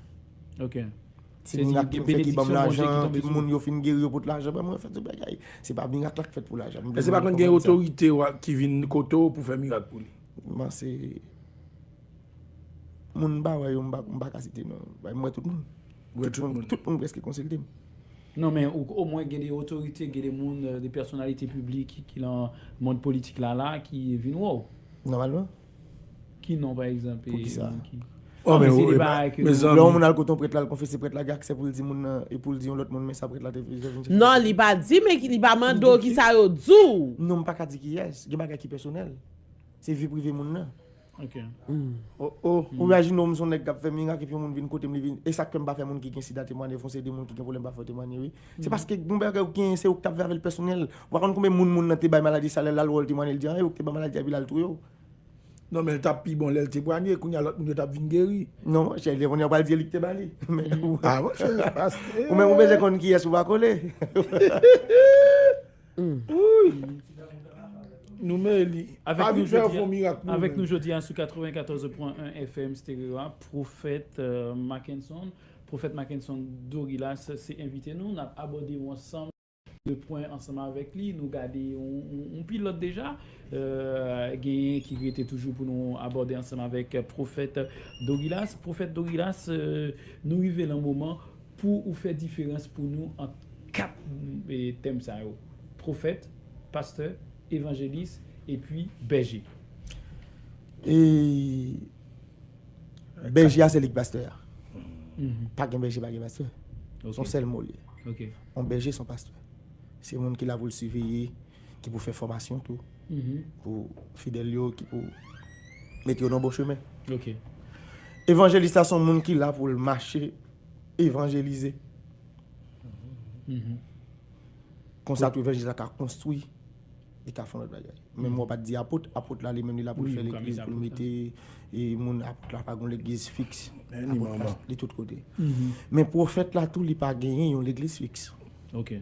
Ok. Se mirak ki m fè ki ban m lajan, ki moun yo fin geri yo pot lajan ban mwen, fè tout bagay. Se pa mirak la k fèt pou lajan. Èske pa konn gen otorite ki vin kote w pou fè mirak pou li? Mwen se moun m pa wè yo, m pa, m pa ka site non. M wè tout moun. Wè tout moun. Tout moun prèske konsilte m. Non, men ou- omwen gen de otorite, gen de moun, euh, de pèsonalite piblik ki, ki nan mond politik la, la, ki vin wè w. Nòmalman. Ki non, pa egzanp? Pou ki sa? Oh, men Se ou- de e bagay pa- ke men Lè yon zanmi. Moun al kote yon prèt la, al konfese prèt la, gen aksè pou l di moun nan, e pou l di yon lòt moun, men sa prèt la te vin chèche. Non, li pa di, men ki- li pa mande w ki sa yo di w. Non, m pa ka di kiyès. Gen bagay ki pèsonèl. Se vi prive moun nan. Ok. Oh, oh. Ou imajine w, m se yon nèg k ap fè mirak epi yon moun vin kote m, li vin. E sa k fè m pa fè moun ki gen sida temwanye, fon se de moun ki gen pwoblèm pa fè temwanye, wi. Se paske yon bagay ou gen, se ou k t ap fè avè l pèsonèl. Ou pa konn konbyen moun moun nan te bay maladi sa, lè l al wè l temwanye, l di, "Ah, e ou k te bay maladi a, epi l al touye w." Non, men l t ap pi bon lè l temwanye, kounye a lòt moun yo t ap vin geri. Non, monchè, lè kounye a w pral di e li k te ba li. Men ou- Ah, monchè, paske- Ou menm ou bezwen konn kiyès ou va kole. Nou men li. Avèk Pa nou vin fè yo jodi fè a- yon mirak pou Avèk ou nou menm. Jodi a sou katrevenkatòz pwen en F M Stereo a, Pwofèt, euh, Mackenson. Pwofèt Mackenson Dorilas se envite nou. N ap abòde yon ansanm de pwen ansanm avèk li. Nou gade yon, yon, yon pilòt deja. Euh, genyen ki rete toujou pou nou abòde ansanm avèk Pwofèt Dorilas. Pwofèt Dorilas, euh, nou rive nan moman pou ou fè diferans pou nou ant kat, eh, tèm sa yo. Pwofèt, pastè, evanjelis, epi bèje. E bèje a se li k pastè a. Pa gen bèje, pa gen pastè. Se yon sèl mo li ye. Ok. Yon bèje se yon pastè. Se moun ki la pou l siveye, ki pou fè fòmasyon tou. Pou fidèl yo, ki pou mete yo nan bon chemen. Ok. Evanjelis la se yon moun ki la pou l mache evanjelize. Konsa tou evanjelis la ka konstwi, li ka fè yon lòt bagay. Menm mwen pa t di apot, apot la li menm li la pou l fè legliz, pou l mete e moun, apot la pa gen legliz fiks. Apot la li tout kote. Men pwofèt la tou li pa genyen yon legliz fiks. Ok.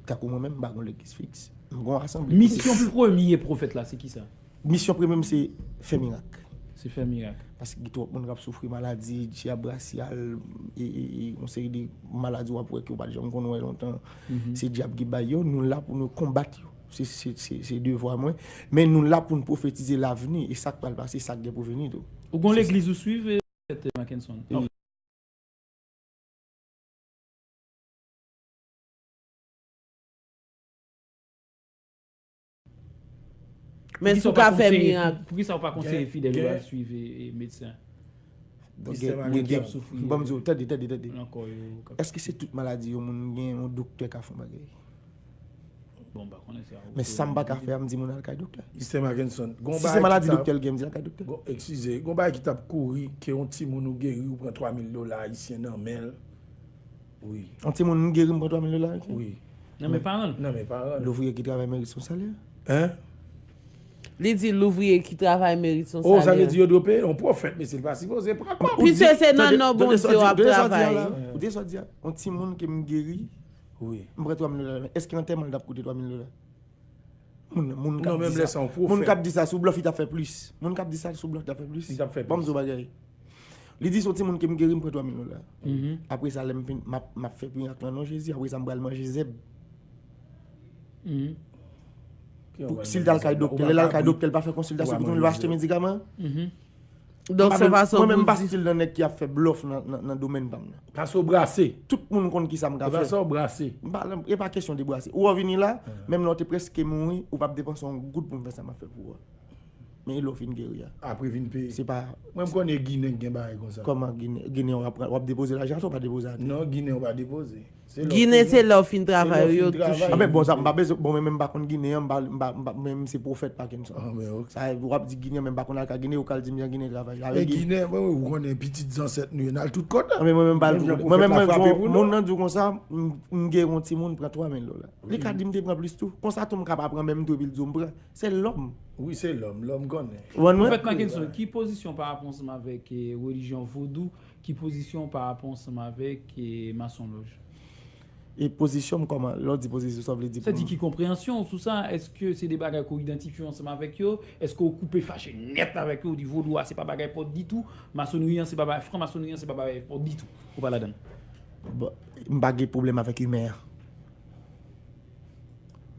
Tankou mwen menm m pa gen legliz fiks. M gen yon asanble. Misyon premye pwofèt la se ki sa? Misyon premye m se fè mirak. Se fè mirak. Paske gen twòp moun k ap soufri maladi, dyab rasyal, e, e, e yon seri de maladi w ap wè ke w pa t janm konn wè lontan. Se dyab ki bay yo, nou la pou nou konbat yo. Se, se, se, se devwa mwen. Men nou la pou n pwofetize lavni e sa k pral pase, sa k gen pou vini tou. Ou gon legliz ou swiv, eh, Pwofèt Mackenson? Men si w ka fè mirak. Poukisa w pa konseye fidèl yo al swiv, eh, medsen? Ban m di w, tande, tande, tande. Èske se tout maladi yon moun gen yon doktè ka fè yon bagay? Bon, m pa konnen sa. Men sa m pa ka fè a, m di moun al kay doktè. Mister Mackenson, Si se maladi doktè l gen, m di l al kay doktè. Eskize, gon bagay ki t ap kouri, ke yon timoun ou geri, ou pran twa mil dola ayisyen nan men l. Wi. Yon timoun m geri, m pran twa mil dola ayisyen? Wi. Nan men paran l? Nan men paran l. Louvriye ki travay merite son salè. Hein? Li di louvriye ki travay merite son Oh, sa vle salè. Di yo dwe peye yon pwofèt, mesye, l pa sipoze pran kòb. Piske se nan non Bondye w ap travay. Ou te sot di a, yon timoun ke m geri, Wi. M pran twa mil dola. Èske antèman l t ap koute twa mil dola? Moun, moun k ap Non, menm di lè sa, se yon pwofèt. Moun k ap di sa sou blòf, li t ap fè plis. Moun k ap di sa sou blòf, li t ap fè plis. Li t ap fè Ban m plis. di w bagay. Li di se yon timoun ke m geri, m pran twa mil dola. Apre sa, lè m fin, m ap, m ap fè mirak nan non Jezi. Apre sa, m pral manje zèb. Pou si l t al kay doktè, lè l al kay doktè, l pa fè konsiltasyon pou timoun, li pa achte medikaman. Donk se yon fason Mwen menm m pou pa stil nan nèg ki ap fè blòf nan, nan, nan domèn pa m nan. Pase w brase. Tout moun konn ki sa m ka E fè. pase w brase. M pa, e pa kesyon de brase. Ou wè w vini la, menm lè w te prèske mouri, ou p ap depanse yon goud pou m fè sa m ap fè pou ou a. Men e lè w fin geri a. Apre vin peye. Se pa Mwen m konnen Ginen gen bagay konsa. Kòman Ginen, Ginen w ap, w ap depoze lajan sa w pa depoze atè? Non, Ginen w pa depoze. Ginen se lè w fin travay yo touche. Anben bon sa m pa bezwen, bon men menm m pa konn Ginen an, m pa, m pa, m pa menm se pwofèt Pakinson. Sa w ap di Ginen men m pa konn al ka Ginen, ou ka al di m jan Ginen travay. E Ginen, mwen ou konnen pitit zansèt nou yo n al tout kote. Anben mwen menm m pa al tou kote. Mwen menm mwen di w, moun nan di w konsa, m gen yon timoun pran twa mil dola. Li ka di m te pran plis tou. Konsa tou m ka pa pran menm tou epi l di w m pran. Se lòm. Wi, se lòm, lòm konnen. Pwofèt Mackenson, ki pozisyon pa rapò ansanm avèk relijyon vodou? Ki pozisyon pa rapò ansanm avèk masonlòj? E pozisyon m kòman? Lè w di pozisyon sa w vle di pou Sètadi ki konpreyansyon w sou sa? Èske se de bagay ke w idantifye w ansanm avèk yo? Èske w koupe fache nèt avèk yo, w di vodou a se pa bagay pa w ditou, masonri an se pa bagay, franmasonri an se pa bagay pa w ditou? Ou pa ladan l? Bon, m pa gen pwoblèm avèk imen an.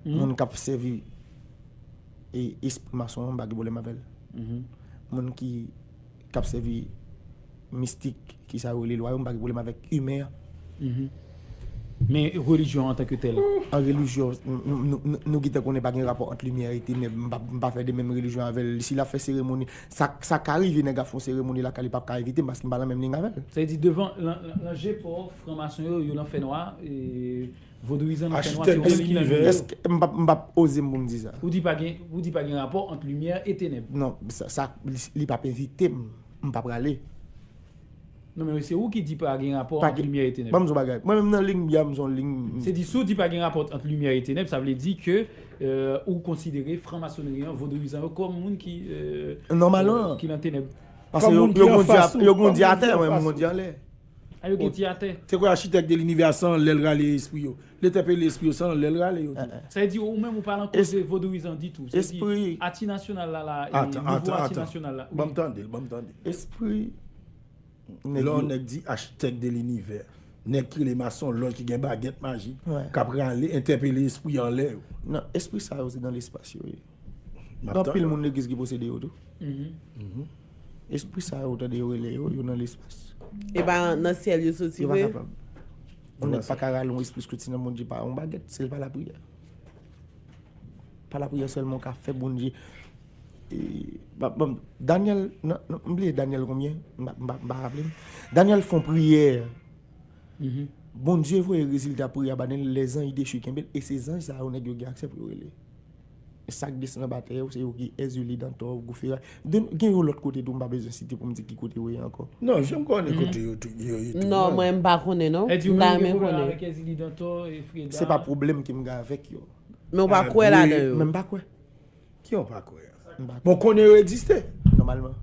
Moun k ap sèvi e espri mason an, m pa gen pwoblèm avè l. Moun ki k ap sèvi mistik, ki sa yo rele lwa yo, m pa gen pwoblèm avèk imen an. Men relijyon an antanke tèl? An relijyon, nou gentan konnen pa gen rapò ant limyè e tenèb. M pa fè de menm relijyon avè l. Si l ap fè seremoni, sa ka rive nèg ap fè yon seremoni lakay li, p ap ka evite m paske m pa nan menm liy avè l. Sa vle di devan nan je pa w, franmason yo, yo nan fènwa, vodouyizan nan fènwa, se yo menm ki nan limyè. Èske m p ap oze m pou m di sa? Ou di pa gen rapò ant limyè e tenèb? Non, sa li p ap envite m, m pa prale. Non men se ou ki di pa gen rapò ant limyè e tenèb. Ban m di w bagay. Mwen menm nan liy m ye a, m se yon liy m. Se di si w di pa gen rapò ant limyè e tenèb, sa vle di ke ou konsidere franmasonri an, vodouyizan yo kòm moun ki ki nan tenèb. Paske yo grandi atè, mwen m grandi anlè. A yo gen ti atè. Te kwè achitèk de linivè a se anlè l rale espri yo. L entèpele espri yo, se anlè l rale yo tou. Sa vle di ou menm ou pa lan koze vodouyizan ditou. Sa vle di ati nasyonal la la, nivo ati nasyonal la. Ban m tande l, ban m tande l. Espri Lè yon nèg di achitèk de linivè, nèg ki rele masonlòj ki gen bagèt majik, k ap rale entèpele espri anlè yo. Non, espri sa yo se nan lespas yo ye. Gen anpil moun legliz ki posede yo tou. Espri sa yo tande yo rele yo, yo nan lespas. E pa nan syèl yo soti vre? Yon nèg pa ka rale yon espri soti nan Bondye pa yon bagèt, se pa lapriyè. Pa lapriyè sèlman w ka fè Bondye. Danyèl, m bliye Danyèl konbyen, m pa raple m. Danyèl fè yon priyè. Bondye voye rezilta priyè a ba l, lèzanj dechi kenbe l, e se zanj sa yo nèg yo gen aksè pou yo rele. Sa k desann anba tè yo, se yo ki Èzili, Dantò, Gou Feray. Gen yon lòt kote tou, m pa bezwen site pou m di ki kote yo ye ankò. Non, jan m konnen kote yo ye tou. Non, mwen m pa konnen non. M ta renmen konnen. Se pa pwoblèm ke m gen avèk yo. Men w pa kwè ladan yo. Men m pa kwè. Ki w pa kwè? Bon, konnen yo egziste. Nòmalman.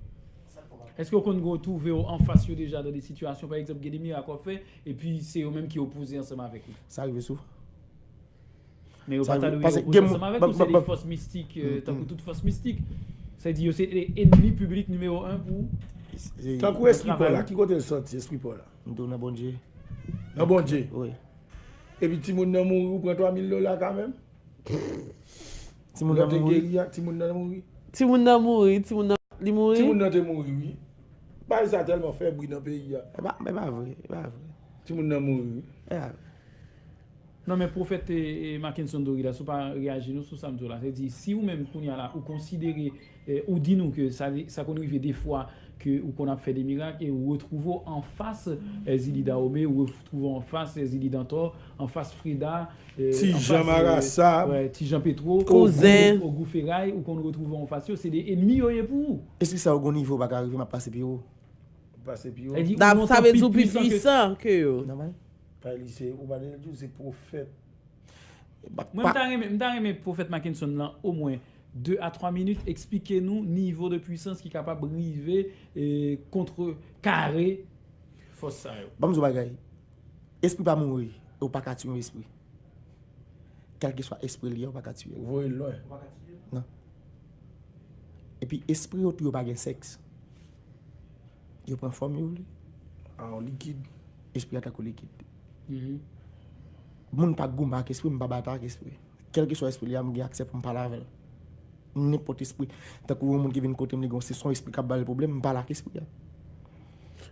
Èske w konn retwouve w anfas yo deja nan de sitiyasyon, pa egzanp, gen de mirak w ap fè, epi se yo menm ki opoze ansanm avèk ou? Sa rive sou. Men yo pa ta dwe opoze ansanm avèk ou, se de fòs mistik, tankou tout fòs mistik. Sa di yo se enmi piblik nimewo en pou. Tankou espri pa w la, ki kote l soti, espri pa w la? M di w nan Bondye. Nan Bondye? Wi. Epi timoun nan mouri, ou pran twa mil dola kanmenm? Timoun nan mouri. Timoun nan mouri. Timoun nan mouri, timoun nan li mouri. Timoun nan te mouri wi. Bagay sa tèlman fè bri nan peyi a. E pa, e pa vre, e pa vre. Timoun nan mouri wi. E pa vre. Non men pwofèt Mackenson Doridas, ou pa reyaji non sou sa m di w la. Se di si ou menm kounye a la ou konsidere ou di nou ke sa, sa konn rive defwa ke ou konn ap fè de mirak e ou retwouve w anfas Zili Dahomey, ou retwouve w anfas Zili Dantò, anfas Freda, Ti Jan Marasa, Ti Jan Petro, Ogou Feray, ou konn retwouve w anfas yo, se de enmi yo ye pou ou. Espri sa yo gon nivo ou pa ka rive m ap pase pi wo. Ou pase pi wo. Sa vle di ou pi pwisan ke yo. Nòmal. Pale se, ou pa de di w se pwofèt. Mwen m ta renmen, m ta renmen pwofèt Mackenson lan omwen de a twa minit eksplike nou nivo de pwisans ki kapab rive kontrekare fòs sa yo. Ban m di w bagay. Espri pa mouri, e w pa ka tiye yon espri. Kèlkeswa espri l ye, ou pa ka tiye l. Ou voye l lwen. Non. Epi espri yo tou yo pa gen sèks. Yo pran fòm yo vle. A yon likid. Espri a tankou likid. Moun pa goumen ak espri m, m pa batay ak espri. Kèlkeswa espri li a, m gen aksè pou m pale avè l. Nenpòt espri. Tankou yon moun ki vin kote m, li gen yon, se yon espri k ap ba l pwoblèm, m pale ak espri a.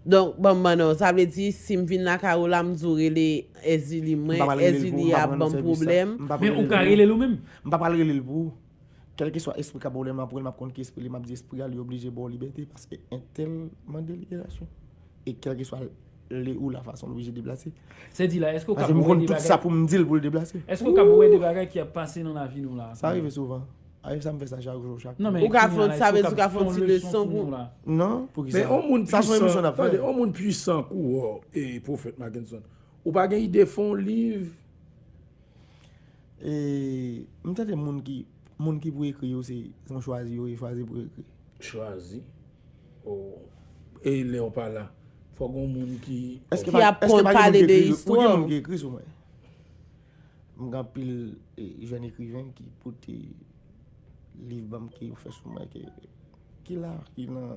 Donk, ban m mande w, sa vle di si m vin lakay ou la, m di w rele Èzili mwen, Èzili a ban m pwoblèm. Men ou ka rele l ou menm. M pa pral rele l pou ou. kèlkeswa espri k ap wòl mwen, m ap wè l, m ap konn ki espri li, m ap di espri a, li oblije ba w libète, paske entèl mande liberasyon. E kèlkeswa le ou la fason, l oblije deplase. Se di la, èske w ka Paske m konn tout sa pou m di l pou l deplase. Èske w ka wè de bagay ki ap pase nan lavi nou la? Sa rive souvan. Aye, sa m fè sa chak jou, chak Non, men Ou ka kounye a fè, la, sa èske vle w di ou ka fè yon fè ti yon leson leson pou nou la? Non, pou ki Men sa? yon moun Sa se yon emisyon pwisan, n ap fè. Tande, yon moun pwisan kou wè, e pwofèt Mackenson. Ou pa gen ide fè yon liv? E m tande moun ki moun ki pou ekri yo, se se yon chwazi yo, yo chwazi pou ekri. Chwazi. Oh. E lè w pa la, fòk yon moun ki Èske Ki pa- ap èske pa gen pale moun ki de ekri- istwa. Pou gen moun ki ekri sou mwen. M gen anpil e, jèn ekriven ki pote liv ban m, ki yo fè sou mwen, ki, ki la, ki nan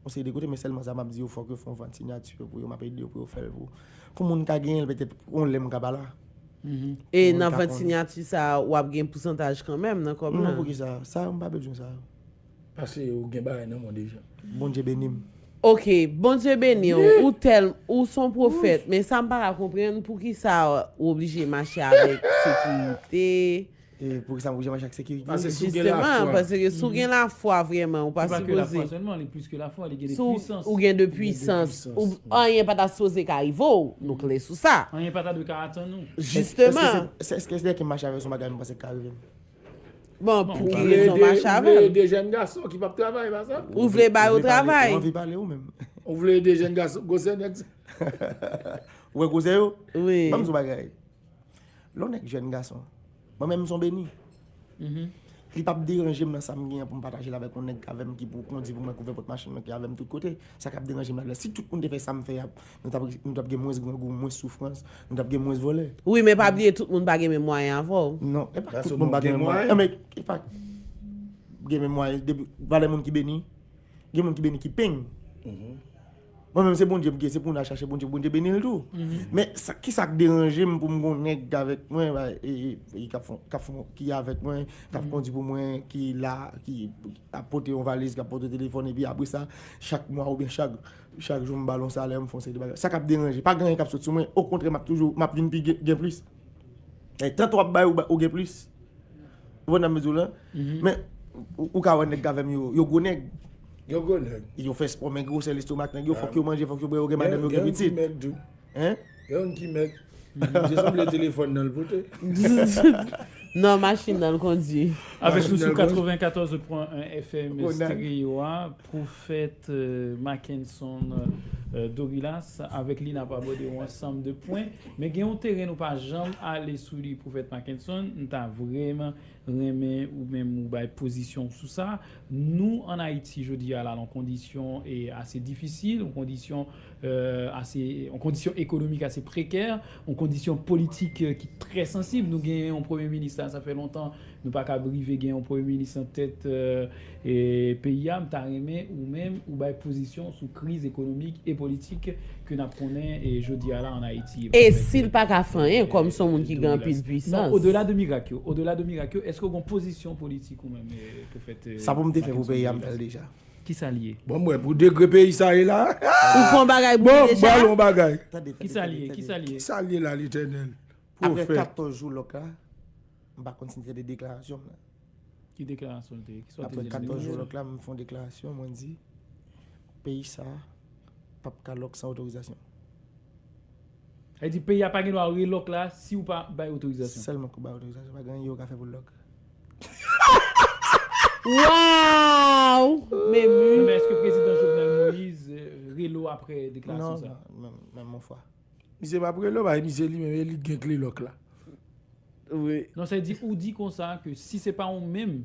yon seri de kote, men sèlman sa m ap di yo, fòk yo fè yon vant sinyati pou yo, m ap ede yo pou yo fè l pou, pou moun ka genyen l, petèt yon lè m ka pa la. E Moun nan ka vant konnen. Sinyati sa, w ap gen pousantaj kanmenm nan kòb Non, lan. Pou ki sa? Sa, m pa bezwen sa. Paske ou gen bagay nan mwen deja. Bondye beni m. Ok, Bondye beni w. Ou tèl, ou son pwofèt, men sa m pa ka konprann pou ki sa ou oblije mache avèk sekirite. E pou ki sa m oblije mache ak sekirite? Paske si w gen Jisteman, lafwa, paske si w gen lafwa vrèman, ou pa Se pa ke lafwa sipoze. Sèlman, li plis ke lafwa, li gen de Si w- pwisans. Ou gen de pwisans. pwisans. Ou anyen pa ta sipoze ka rive w. Nou klè sou sa. Anyen pa ta dwe ka atann nou. Jisteman. Èske se- èske lè ke m mache avè w, se yon bagay m panse k ka rive m? Bon, pou Ou ki vle rezon ede, mache ou avè vle l? ede jèn gason ki p ap travay, pa sa? Ou vle ba yo Ou vle pale- travay? Ou anvi pale ou menm? Ou vle ede jèn gason, gwosè nèg sa? Ou wè gwosè yo? Wi. Ban m di w bagay. Lè w nèg jèn gason, mwen menm m son beni. Li p ap deranje m nan sa m genyen pou m pataje l avèk yon nèg k avè m, ki pou kondi pou mwen, k ouvè pòt machin mwen, ki avè m tout kote. Sa k ap deranje m la, si tout moun te fè sa m fè a, nou t ap, nou t ap gen mwens grangou, mwens soufrans, nou t ap gen mwens vòlè. Wi, men pa bliye tout moun pa gen menm mwayen avè w. Non, e pa Paske tout moun moun pa gen gen mwayen. mwayen. Non, men e pa gen menm mwayen. Depi, valè moun ki beni, gen moun ki beni ki peng. Mwen menm se Bondye m gen, se pou nou al chache Bondye, Bondye beni l tou. Men sa, ki sa k deranje m pou m gon nèg avèk mwen, ba, e, e, e, k ap fon, k ap fon, ki avèk mwen, k ap kondi pou mwen, ki la, ki ap pote yon valiz, k ap pote telefòn, epi apre sa, chak mwa oubyen chak, chak jou m ba l yon salè, m fè yon seri de bagay. Sa k ap deranje, pa gen anyen k ap sot sou mwen, okontrè, m ap toujou, m ap vin pi gen, gen plis. E tanto w ap bay, ou ba- ou gen plis. Ou konprann sa m vle di w la? Men, ou, ou ka wè nèg avè m yo, yo gwo nèg. Yo gwo nèg. Yo fè spò, men gwosè lestomak nèg yo, fòk yo manje, fòk yo bwè, yo gen madanm, yo gen pitit. Gen yon ki mèg tou. Hein? Gen yon ki mèg. Misye sanble telefòn nan l pote. Non, machin nan l kondi. Avèk nou sou Machin nan katrevenkatòz pwen en F M Ronald. Stereo a, Pwofèt euh, Mackenson euh, Dorilas, avèk li n ap abòde yon ansanm de pwen. Men gen yon teren nou pa janm ale sou li, Pwofèt Mackenson, m ta vrèman renmen ou menm ou bay pozisyon w sou sa. Nou, ann Ayiti, jodi a la, nan kondisyon e ase difisil, yon kondisyon euh, ase, yon kondisyon ekonomik ase prekè, yon kondisyon politik euh, ki trè sansib. Nou gen yon premye minis la, sa fè lontan nou pa kab rive gen yon premye minis nan tèt euh, e, peyi a. M ta renmen ou menm ou bay pozisyon sou kriz ekonomik e politik ke n ap konnen e jodi a la ann Ayiti. E si l pa ka fè anyen, kòm se yon moun ki gen anpil pwisans. Non, odela de mirak yo, odela de mirak yo, èske w gen pozisyon politik ou menm, e, Pwofèt? E, Sa pou m te fè pou peyi a, m fè l deja. Ki sa l ye? Bon, mwen, pou degre peyi sa ye la. Ou fè yon bagay pou Bon, li deja? Ba l yon bagay. Tande, tande, Ki sa l tande, ye? tande. Ki sa l ye? Ki sa l ye la, Letènèl? Apre Pwofèt. katòz jou lòk la, m pa konn si n te deklarasyon m nan. Ki deklarasyon l te ye? Ki sa w te Apre di? katòz jou lòk la, m fè yon deklarasyon, mwen di, peyi sa p ap ka lòk san otorizasyon. Sa vle di peyi a pa gen dwa relòk la si w pa bay otorizasyon. Sèlman kou bay otorizasyon, pa gen anyen yo ka fè pou l lòk. Waw! Men Non, mi. men èske prezidan Jovenel Moïse euh, relo apre deklarasyon Non, sa? Non, menm, menm yon fwa. Misye pa prelo, ba, misye li menm, e li k gen kle lòk la. Wi. Non, sa vle di, ou di konsa ke si se pa ou menm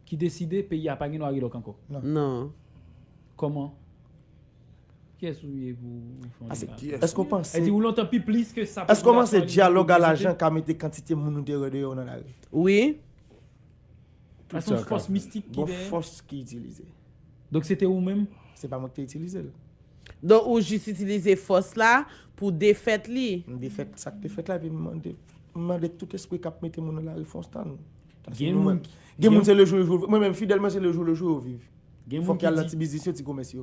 ki deside, peyi a pa gen dwa relòk ankò. Non. Kòman? Kiyès ou ye pou ou fè yon Ase, deklarasyon? Èske w panse, Sa vle di, ou lontan pi plis ke sa. èske w panse popilasyon dyalòg a reprezante? Lajan ka mete kantite moun nou te rele yo nan lari? Wi. Sa se yon fòs mistik ki Bon, dèyè. Fòs ki itilize. Donk se te ou menm? Se pa mwen ki te itilize l. Donk, ou jis itilize fòs la pou defèt li. M defèt sa k te fèt la, epi m mande, m mande tout espri k ap mete moun nan lari fè yon stand. Paske Gen nou moun menm, ki- gen moun se le jou le jou. Mwen menm, fidèl mwen, se le jou le jou yo viv. Gen moun ki di,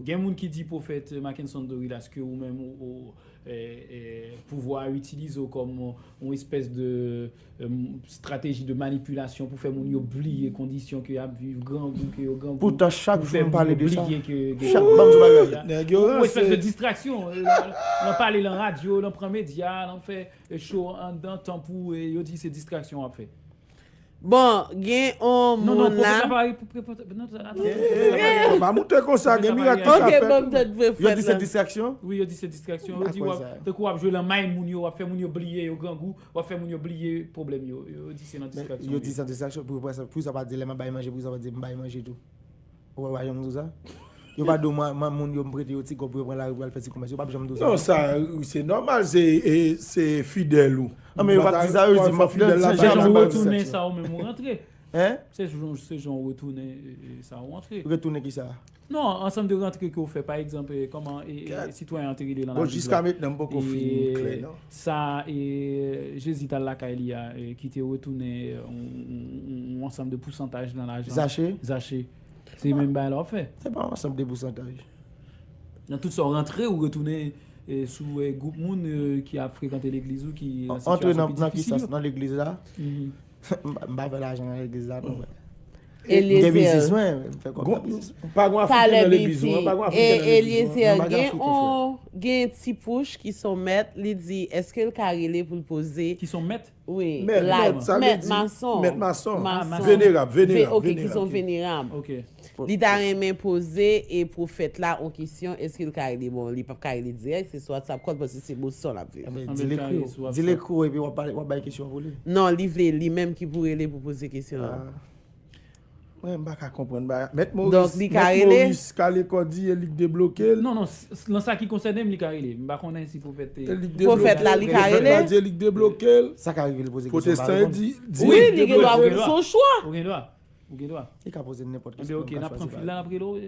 gen moun ki di Pwofèt Mackenson Dorilas ke ou menm ou, ou, eh, eh, pouvwa a itilize w kòm yon espès de, eh, strateji de manipilasyon pou fè moun yo bliye kondisyon ke y ap viv, grangou ke yo grangou. Poutan, chak jou m pale de sa. Chak, ban m di w bagay. Nèg yo ranse. Yon espès de distraksyon. Eh, nan, nan pale nan radyo, nan pran medya, nan fè, eh, show anndan tanpou, eh, yo di se distraksyon w ap fè. Bon, gen yon moun la. Pa moute konsa, gen mirak ki ka fèt. Yo di se distraksyon? Wi, yo di se distraksyon. Yo di w ap, tankou w ap jwe lan may moun yo, w ap fè moun yo bliye yo grangou, w ap fè moun yo bliye pwoblèm yo. Yo di se nan distraksyon. Yo di se nan distraksyon, pou sa pa di lè m ap bay manje, pou sa pa di m bay manje tou. Ou pa janm di w sa? Yo pa di w mwen, mwen moun yo m prete yo ti kòb pou yo pran lari pou y al fè ti komès. Yo p ap janm di w sa. Non, sa, se nòmal, se, e, se fidèl ou. Non, men yo p ap di sa, yo di m ap fidèl la. Se jan w retounen sa ou menm ou rantre. Hein? Se jan, se jan w retounen, e, e, sa ou rantre. Retounen kisa? Non, ansanm de rantre ke w fè, pa egzanp, e, kòman, e, e, sitwayen an te rele lan laviv la. Bon, jiska mentnan, m poko fin klè, non. Sa, e, Jezi t al lakay li a, e, ki te retounen, e, yon, yon, yon, yon ansanm de pousantaj nan lajan. Zache? Zache. Se menm bagay la w ap fè. Se pa yon ansanm de pousantaj. Nan tout sa w rantre, ou retounen, e, sou, e, gwoup moun, e, ki ap frekante legliz ou ki nan sitiyasyon pi difisil yo. Antre nan, nan ki sans? Nan legliz la? M pa, m pa fè lajan nan legliz la non, frè. M gen biznis mwen, m fè kòb nan biznis mwen. Pa gon Afriken nan legliz ou an, pa gon Afriken nan legliz ou an. Eliezer, gen yon, gen ti pouch ki s on mèt, li di, èske l ka rele pou l poze. Ki s on mèt? Wi, mèt, mèt, sa vle di mèt mason. Mèt mason. Venerab, venerab, ok, ki s on venerab. Ok. Li ta renmen poze e pwofèt la on kesyon, èske l ka rele? Bon, li p ap ka rele dirèk, se sou WhatsApp call paske se Boston l ap viv. Enben, di l ekri w. Di l ekri w epi w ap pale, w ap bay kesyon an pou li. Non, li vle li menm ki pou rele pou poze kesyon an. Mwen, m pa ka konprann bagay. Mèt Moris, Mèt Moris kale kò di e li k debloke l. Non, non, lan sa ki konsène m, li ka rele. M pa konnen si pwofèt te. Pwofèt la, li ka rele? Pwofèt la di e li k debloke l. Sa ka rive li poze kesyon, m pa reponn. Pwotestan e di, di e li k debloke l. Wi, li gen dwa, se yon chwa. Ou gen dwa. Ou gen dwa. Li ka poze nenpòt kesyon. Enben, ok, n ap pran fil la, n ap rele w, e,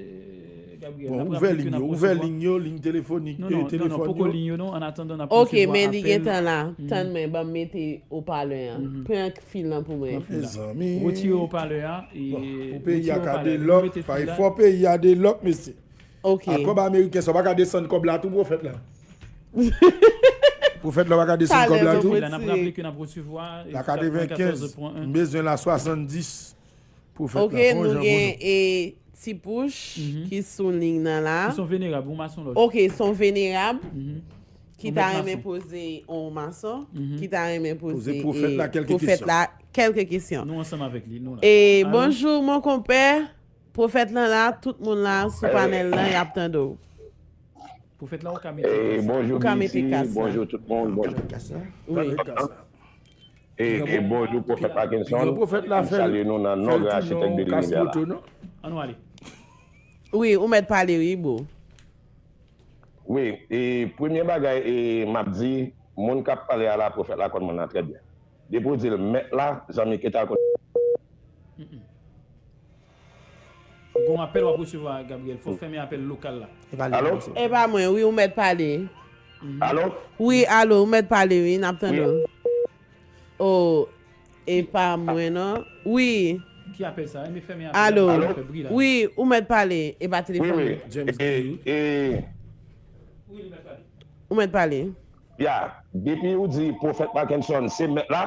Gabriel. Bon, ouvè liy yo, ouvè liy yo, liy telefonik, e, telefòn yo. Non, non, non, poko liy yo, non, an atandan n ap resevwa apèl. Ok, men li gentan la. Tann mwen, ban m mete opalè an. Pran fil lan pou mwen. Pran fil la. Mezanmi. Retire opalè a, e, retire opalè a. Pou peyi a ka delòk, fò peyi a delòk, mesye. Ok. A kòb ameriken sa, w pa ka desann kòb la tou, pwofèt la. Pwofèt la, w pa ka desann kòb la tou. Talè, bon, mwen tire. N ap raple ke n ap resevwa, e, katrevenkatòz pwen en. La katrevenkatòz, m bezwen la swasanndis. Pwofèt la, fè yon jan pou nou. Ok, nou gen, e, ti pouch ki sou liy nan la. Ki s on venerab, yon mason lòj. Ok, s on venerab ki ta renmen poze, yon mason ki ta renmen poze, e, pwofèt la kèlke kesyon. Poze pwofèt la kèlke kesyon. Nou ansanm avèk li, nou la. E, bonjou, mon konpè. Pwofèt lan la, tout moun la sou panèl lan, y ap tande w. Pwofèt la, ou ka mete kas la. Ou ka mete kas la. Bonjou, B B C, bonjou tout moun, bonjou. Wi. E, e bonjou pwofèt Mackenson. M salye nou nan non gran achitèk de linivè la. Ann nou ale. Wi, ou mèt pale wi, bro. Wi, e premye bagay, e m ap di, moun k ap pale a la, pwofèt la konn moun nan trè byen. Depi w di l mèt la, zanmi Keita l konn. Ou gen yon apèl w ap resevwa, Gabriel. Fò w fèmen apèl lokal la. Alo? E pa mwen, wi, ou mèt pale. Alo? Wi, alo, ou mèt pale, wi, n ap tande w. O, e pa mwen, non. Wi. Ki apèl sa? Enben fèmen apèl la, fè bri la. Wi, ou mèt pale, e pa telefòn nan. Wi, wi. E, e. Wi, li mèt pale. Ou mèt pale. Ya, depi ou di pwofèt Mackenson se mèt la,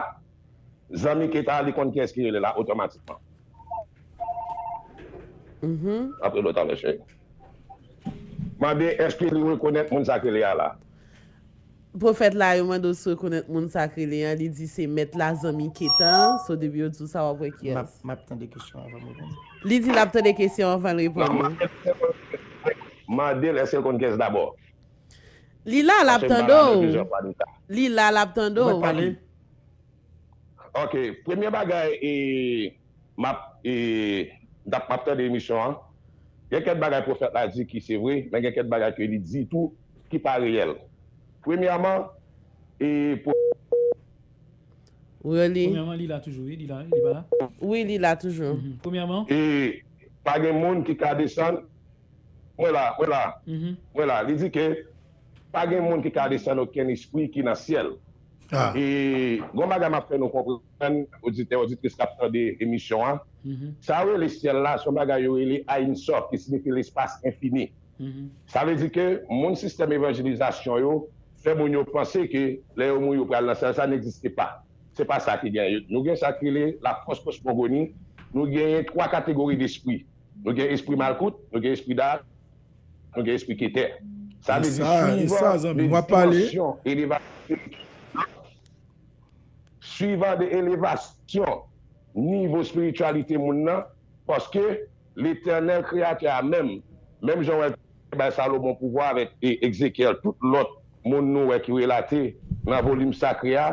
zanmi Keita a, li konn kiyès ki rele la otomatikman. Mhm. Apre lòt alè, cheri. Mande èske li rekonèt moun sa k rele a la. Pwofèt la, yo mande w si w rekonèt moun sa k rele an, li di se mèt la, zanmi Keita an, so depi yo di w sa, w ap wè kiyès. M ap, m ap tande kesyon an avan m reponn. Li di l ap tande kesyon an avan l reponn ou. Mande l èske l konn kiyès dabò. Li la, l ap tande w. Li la, l ap tande w. Ok, premye bagay, e, m ap, e, m t ap, m ap tande emisyon an. Gen kèk bagay pwofèt la di ki se vre, men gen kèk bagay ke li di tou ki pa reyèl. Premyèman, e, pwo- Really? Premyèman, li la toujou, wi, li la, wi, li pa la? Wi, li la toujou. Mhm. Premyèman. E, pa gen moun ki ka desann Mwen la, mwen la. Mwen la. Li di ke pa gen moun ki ka desann okenn espri ki nan syèl. E gon bagay m ap fè nou konprann, oditè, oditris k ap tande emisyon an, Sa yo rele syèl la, se yon bagay yo rele Ein Sof, ki siyifi lespas enfini. Sa vle di ke moun sistèm evanjelizasyon yo fè moun yo panse ke lè yo mouri yo pral nan syèl, sa negziste pa. Se pa sa ki genyen. Nou gen sa ki rele lafòs kosmogoni, nou genyen twa kategori despri. Nou gen espri malkout, nou gen espri dayat, nou gen espri ketè. Sa vle di, swivan de dimansyon elevasyon, swivan de elevasyon nivo espirityalite moun nan, paske Letènèl Kreyatè a menm, menm jan w wè bay Salomon pouvwa avèk e, Ezekyèl, tout lòt moun nou wè ki relate nan volim sakre a,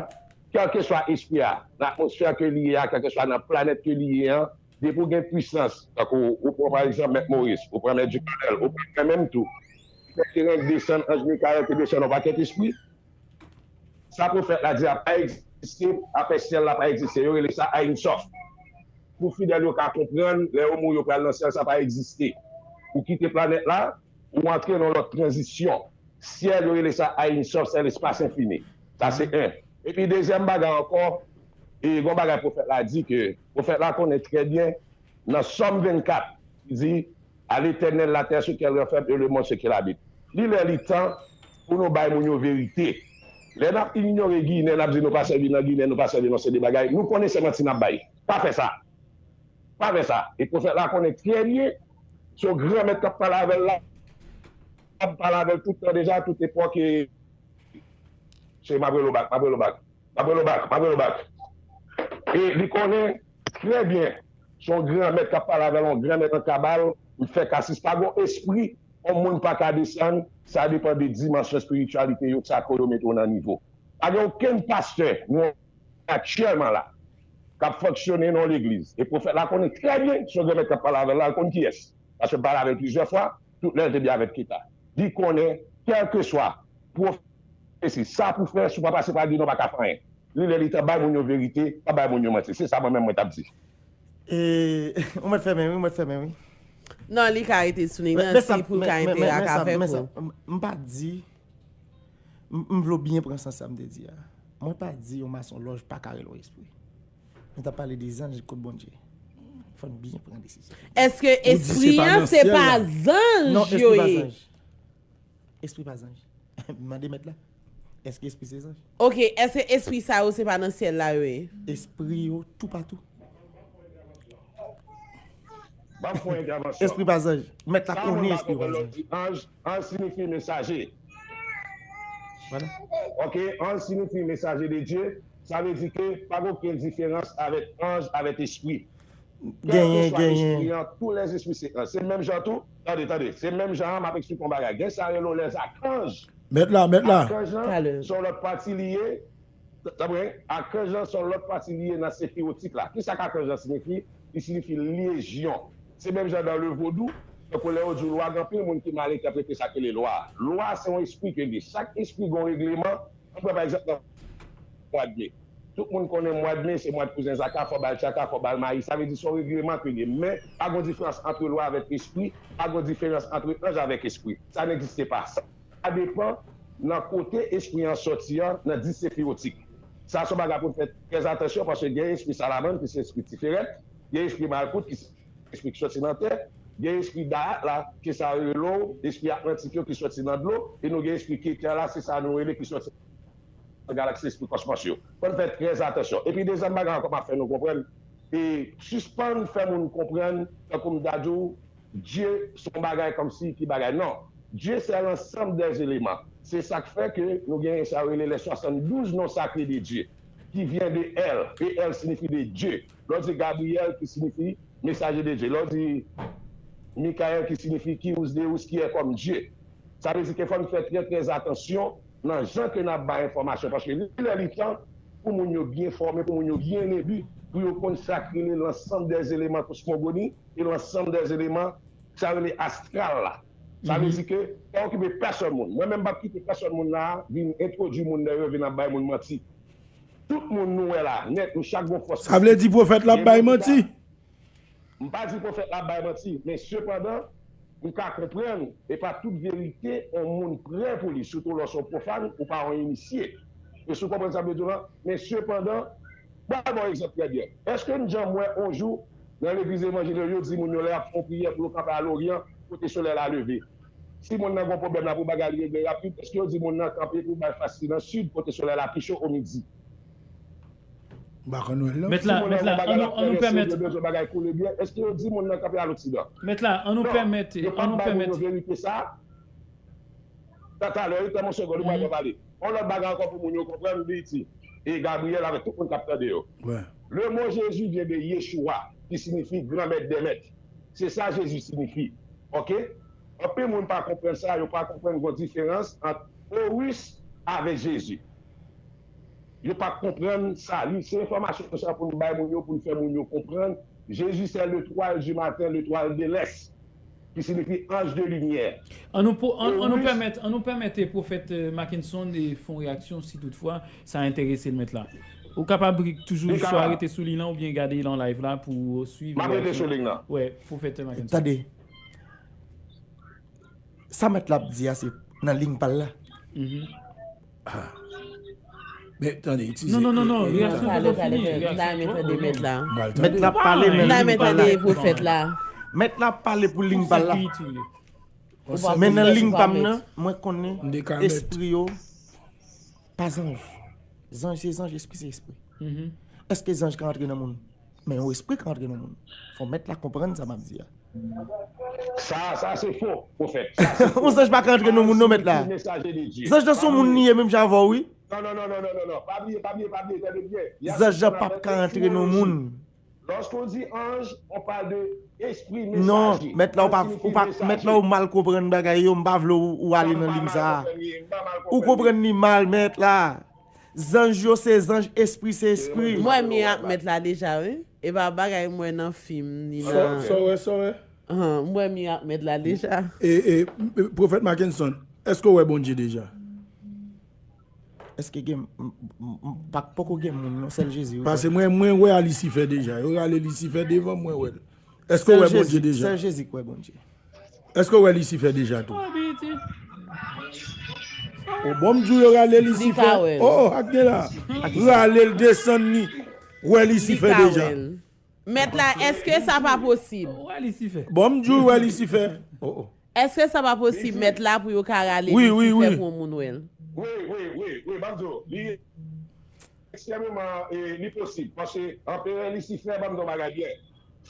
kèlkeswa espri a, nan atmosfè ke li ye a, kèlkeswa nan planèt ke li ye an, depi w gen pwisans, tankou ou pran pa egzanp Mèt Moris, ou pran Mèt Juvenal, ou pran mwen menm tou, te renk desann, anj Mikayèl te desann yon pakèt espri. Sa pwofèt la di a pa egziste, apre syèl la pa egziste. Yo rele sa Ein Sof. Pou fidèl yo ka konprann, lè yo mouri yo pral nan syèl, sa pa egziste. Ou kite planèt la, ou antre nan lòt tranzisyon. Syèl, yo rele sa Ein Sof, se lespas enfini. Sa se en. Epi dezyèm bagay ankò, e gon bagay pwofèt la di ke, pwofèt la konnen trè byen, nan Sòm vennkat, li di, À l'Éternel la terre, ce qu'elle renferme, et le monde, ce qu'il habite. Li lè, li tan pou nou bay moun yo verite. Lè n ap inyore Ginen, n ap di nou pa sèvi nan Ginen, nou pa sèvi nan seri de bagay, nou konnen se manti n ap bay. Pa fè sa. Pa fè sa. E pwofèt la konnen trè byen, se yon granmèt k ap pale avè l la, ap pale avè l tout tan deja, tout epòk, e se m ap rele w bak, m ap rele w bak. M ap rele w bak, m ap rele w bak. E li konnen trè byen, se yon granmèt k ap pale avè l, yon granmèt an kabal, li fè kasis. Pa gen yon espri, yon moun pa ka desann, sa depann de dimansyon espirityalite yo, sa ko yo mete w nan nivo. Pa gen okenn pastè, nou aktyèlman la, k ap fonksyone nan yon legliz. E pwofèt la konnen trè byen, se yon granmèt k ap pale avè l la, l konn kiyès. Paske m pale avè l plizyè fwa, tout lè l te byen avèk Keta. Li konnen, kèlkeswa pwofesi, sa pou fè, si w pa pase pa li, non, pa ka fè anyen. Li lè li tan bay moun yo verite, pa bay moun yo manti. Se sa mwen menm mwen t ap di. E, ou mèt fèmen wi, ou mèt fèmen wi. Non, li ka rete sou li nan si pou l ka enterak avèk ou. M pa di, m vle w byen pran sans sa m te di a. Mwen pa di yon masonlòj pa ka rele yon espri. Mwen t ap pale de zanj kot Bondye. Fò n byen pran desizyon. Èske espri an se pa zanj yo ye? Espri pa zanj. Mande mèt la. Èske espri se zanj? Ok, èske espri sa yo se pa nan syèl la yo ye? Espri yo toupatou. Ban m fè yon entèvansyon. Espri pa zanj. Mèt la konnen espri pa zanj. Anj, anj siyifi mesaje. Ok, anj siyifi mesaje de Dye. Sa vle di ke pa gen okenn diferans avèk anj avèk espri. Genyen, genyen. Tous les esprits se anj. Se menm jan tou. Tande, tande. Se menm jan an, m ap eksplike yon bagay. Gen sa rele les archanges. Mèt la, mèt la. Akanj lan, se yon lòt pati li ye. Tanpri, akanj lan se yon lòt pati li ye nan sefirotik la. Kisa k akanj lan siyifi? Li siyifi lejyon. Se menm jan dan le vodou, tankou lè yo di w lwa, gen anpil moun ki mal entèprete sa k rele lwa. Lwa se yon espri ke li ye. Chak espri gen yon regleman. Ann pran pa egzanp nan mwa de me. Tout moun konnen mwa de me se mwa de kouzen zaka, fò ba l tchaka, fò ba l mayi. Sa vle di se yon regleman ke li ye. Men, pa gen yon diferans ant lwa avèk espri, pa gen yon diferans ant anj avèk espri. Sa negziste pa. Sa depan nan kote espri an sòti an nan dis sefirotik. Sa se yon bagay pou n fè trè atansyon paske gen espri salamann ki se espri tiferèt, gen espri malkout ki se espri ki sòti nan tè, gen espri dayat la ki sa yo rele w espri atlantik yo ki sòti nan dlo, e nou gen espri ketè la se sa nou rele ki sòti nan galaksi espri kòsmòs yo. Fò n fè trè atansyon. Epi dezyèm bagay ankò m ap fè nou konprann, e sispann fè moun konprann tankou m ta di w, Dye se yon bagay kòmsi ki bagay. Non. Dye se l'ensemble des éléments. Se sa k fè ke nou genyen sa yo rele les soixante-douze noms sacrés de Dieu, qui vient de El, e El siyifi de Dye. Lè w di Gabriyèl, ki siyifi mesaje de Dye. Lè w di Mikayèl, ki siyifi qui deus, qui est comme Dieu. Sa vle di ke fò n fè trè trè atansyon nan jan ke n ap bay enfòmasyon, paske li lè li tan pou moun yo byen fòme, pou moun yo byen ebi, pou yo konn sa k rele l'ensemble des éléments cosmogoniques e l'ensemble des éléments sa rele astral la. Sa vle di ke pa okipe pèsòn moun. Mwen menm m p ap kite pèsòn moun la vin entwodui moun nan yo vin ap bay moun manti. Tout moun nou wè la, nèt nou chak gon fòs. Sa vle di pwofèt la ap bay manti? M pa di pwofèt la ap bay manti, men sepandan, m ka konprann e pa tout verite yon moun prè pou li, sitou lè w se yon pwofàn, ou pa yon inisye. Èske w konprann sa m vle di w lan? Men sepandan, m pral ba w egzanp trè byen. Èske n janm wè yon jou Nan legliz evanjelik yo, yo di moun yo lè y ap fè yon priyè pou yo kanpe a loryan, kote solèy la leve. Si moun nan gen yon pwoblèm la pou bagay li regle rapid, èske yo di moun nan kanpe pou bay fas li nan sid, kote solèy la pi cho o midi? M pa konn wè l non. Mèt la, mèt la, an nou, an nou pèmèt, Yo bezwen bagay koule byen, èske yo di moun nan kanpe a loksidan? Mèt la, an nou pèmèt, Yo an nou pa bay moun pèmèt. Yo verite sa. Tatalè, yo tèlman segond, ou pa pale. Yon lòt bagay ankò pou moun yo konprann, li di, e Gabriyèl avèk tout moun k ap tande yo. Wè. Le mot Jésus vient de Yeshua, ki siyifi Gran Mèt dè mèt. Se sa Jezi siyifi. Oke? Anpil moun pa konprann sa, yo pa konprann gon diferans ant Horus avèk Jezi. Yo pa konprann sa. Li, se enfòmasyon sa pou n bay moun yo, pou n fè moun yo konprann. Jezi se l'étoile du matin, l'étoile de l'Est, ki siyifi ange de lumière. An nou, pou, an, an nou pèmèt, an nou pèmèt pwofèt eh, Mackenson de fè yon reyaksyon si toutfwa sa enterese l mèt la. Ou kapab toujou swa rete sou li lan oubyen gade lan live la pou swiv. M ap rete sou li lan. Wè, pwofèt Mackenson. Tande. Sa mèt la ap di a se nan liy pa l la. Men tande, iti Non, non, non, non, reyaksyon Talè, poko talè, fini. talè. N a men tande mèt la. Mèt la ap pale men N a nan men liy pa l tande la. Pwofèt la. Mèt la ap pale pou liy pa l la. Ou pa Men nan konprann liy sa pa m mèt. Nan, mwen konnen M te ka mèt. Espri yo pa zanj. Zanj se zanj, espri se espri. Èske zanj ka antre nan moun? Men yon espri ka antre nan moun. Fò mèt la konprann sa m ap di a. Sa, sa se fo, pwofèt. Yon zanj pa ka antre nan moun non mèt la. Mesaje de Dye. Zanj nan se yon moun li ye menm jan avè w wi. Non, non, non, non, non, non, non. Pa bliye, pa bliye, pa bliye, tande byen. Zanj nan p ap ka antre nan moun. Lorsqu'on dit ange, on parle de esprit Non, messager. mèt la ou pa ou pa mèt la ou mal konprann bagay yo, m pa vle ou, ou ale nan liy sa. Ou konprann li mal mèt la. Zanj yo se zanj, espri se espri. Mwen mi ak mèt la deja wi. E pa bagay mwen nan fim ni nan. Sòrè, sòrè. Mwen mi ak mèt la deja. E, e, Pwofèt Mackenson, èske w wè Bondye deja? Èske gen m- m- m- pa poko gen moun non, sèl Jezi wi. Paske mwen, mwen wè a Lisifè deja. Yo rale Lisifè devan mwen wè l. Èske w wè Bondye deja? Sèl Jezi k wè Bondye. Èske w wè Lisifè deja tou? O bon m di w yo rale Lisifè. Ka wè l. Oh, oh, ak de la. Rale l desann li. Wè Lisifè deja. Mèt la, èske sa pa posib? Wè Lisifè. Bon m di w wè Lisifè. Oh, oh. Èske sa pa posib mèt la pou yo ka rale Wi, wi, Lisifè wi. Pou yon moun wè l? Wi, wi, wi, wi, ban m di w, li ekstrèmeman, e, li posib. Paske anperè Lisifè, ban m di w bagay byen.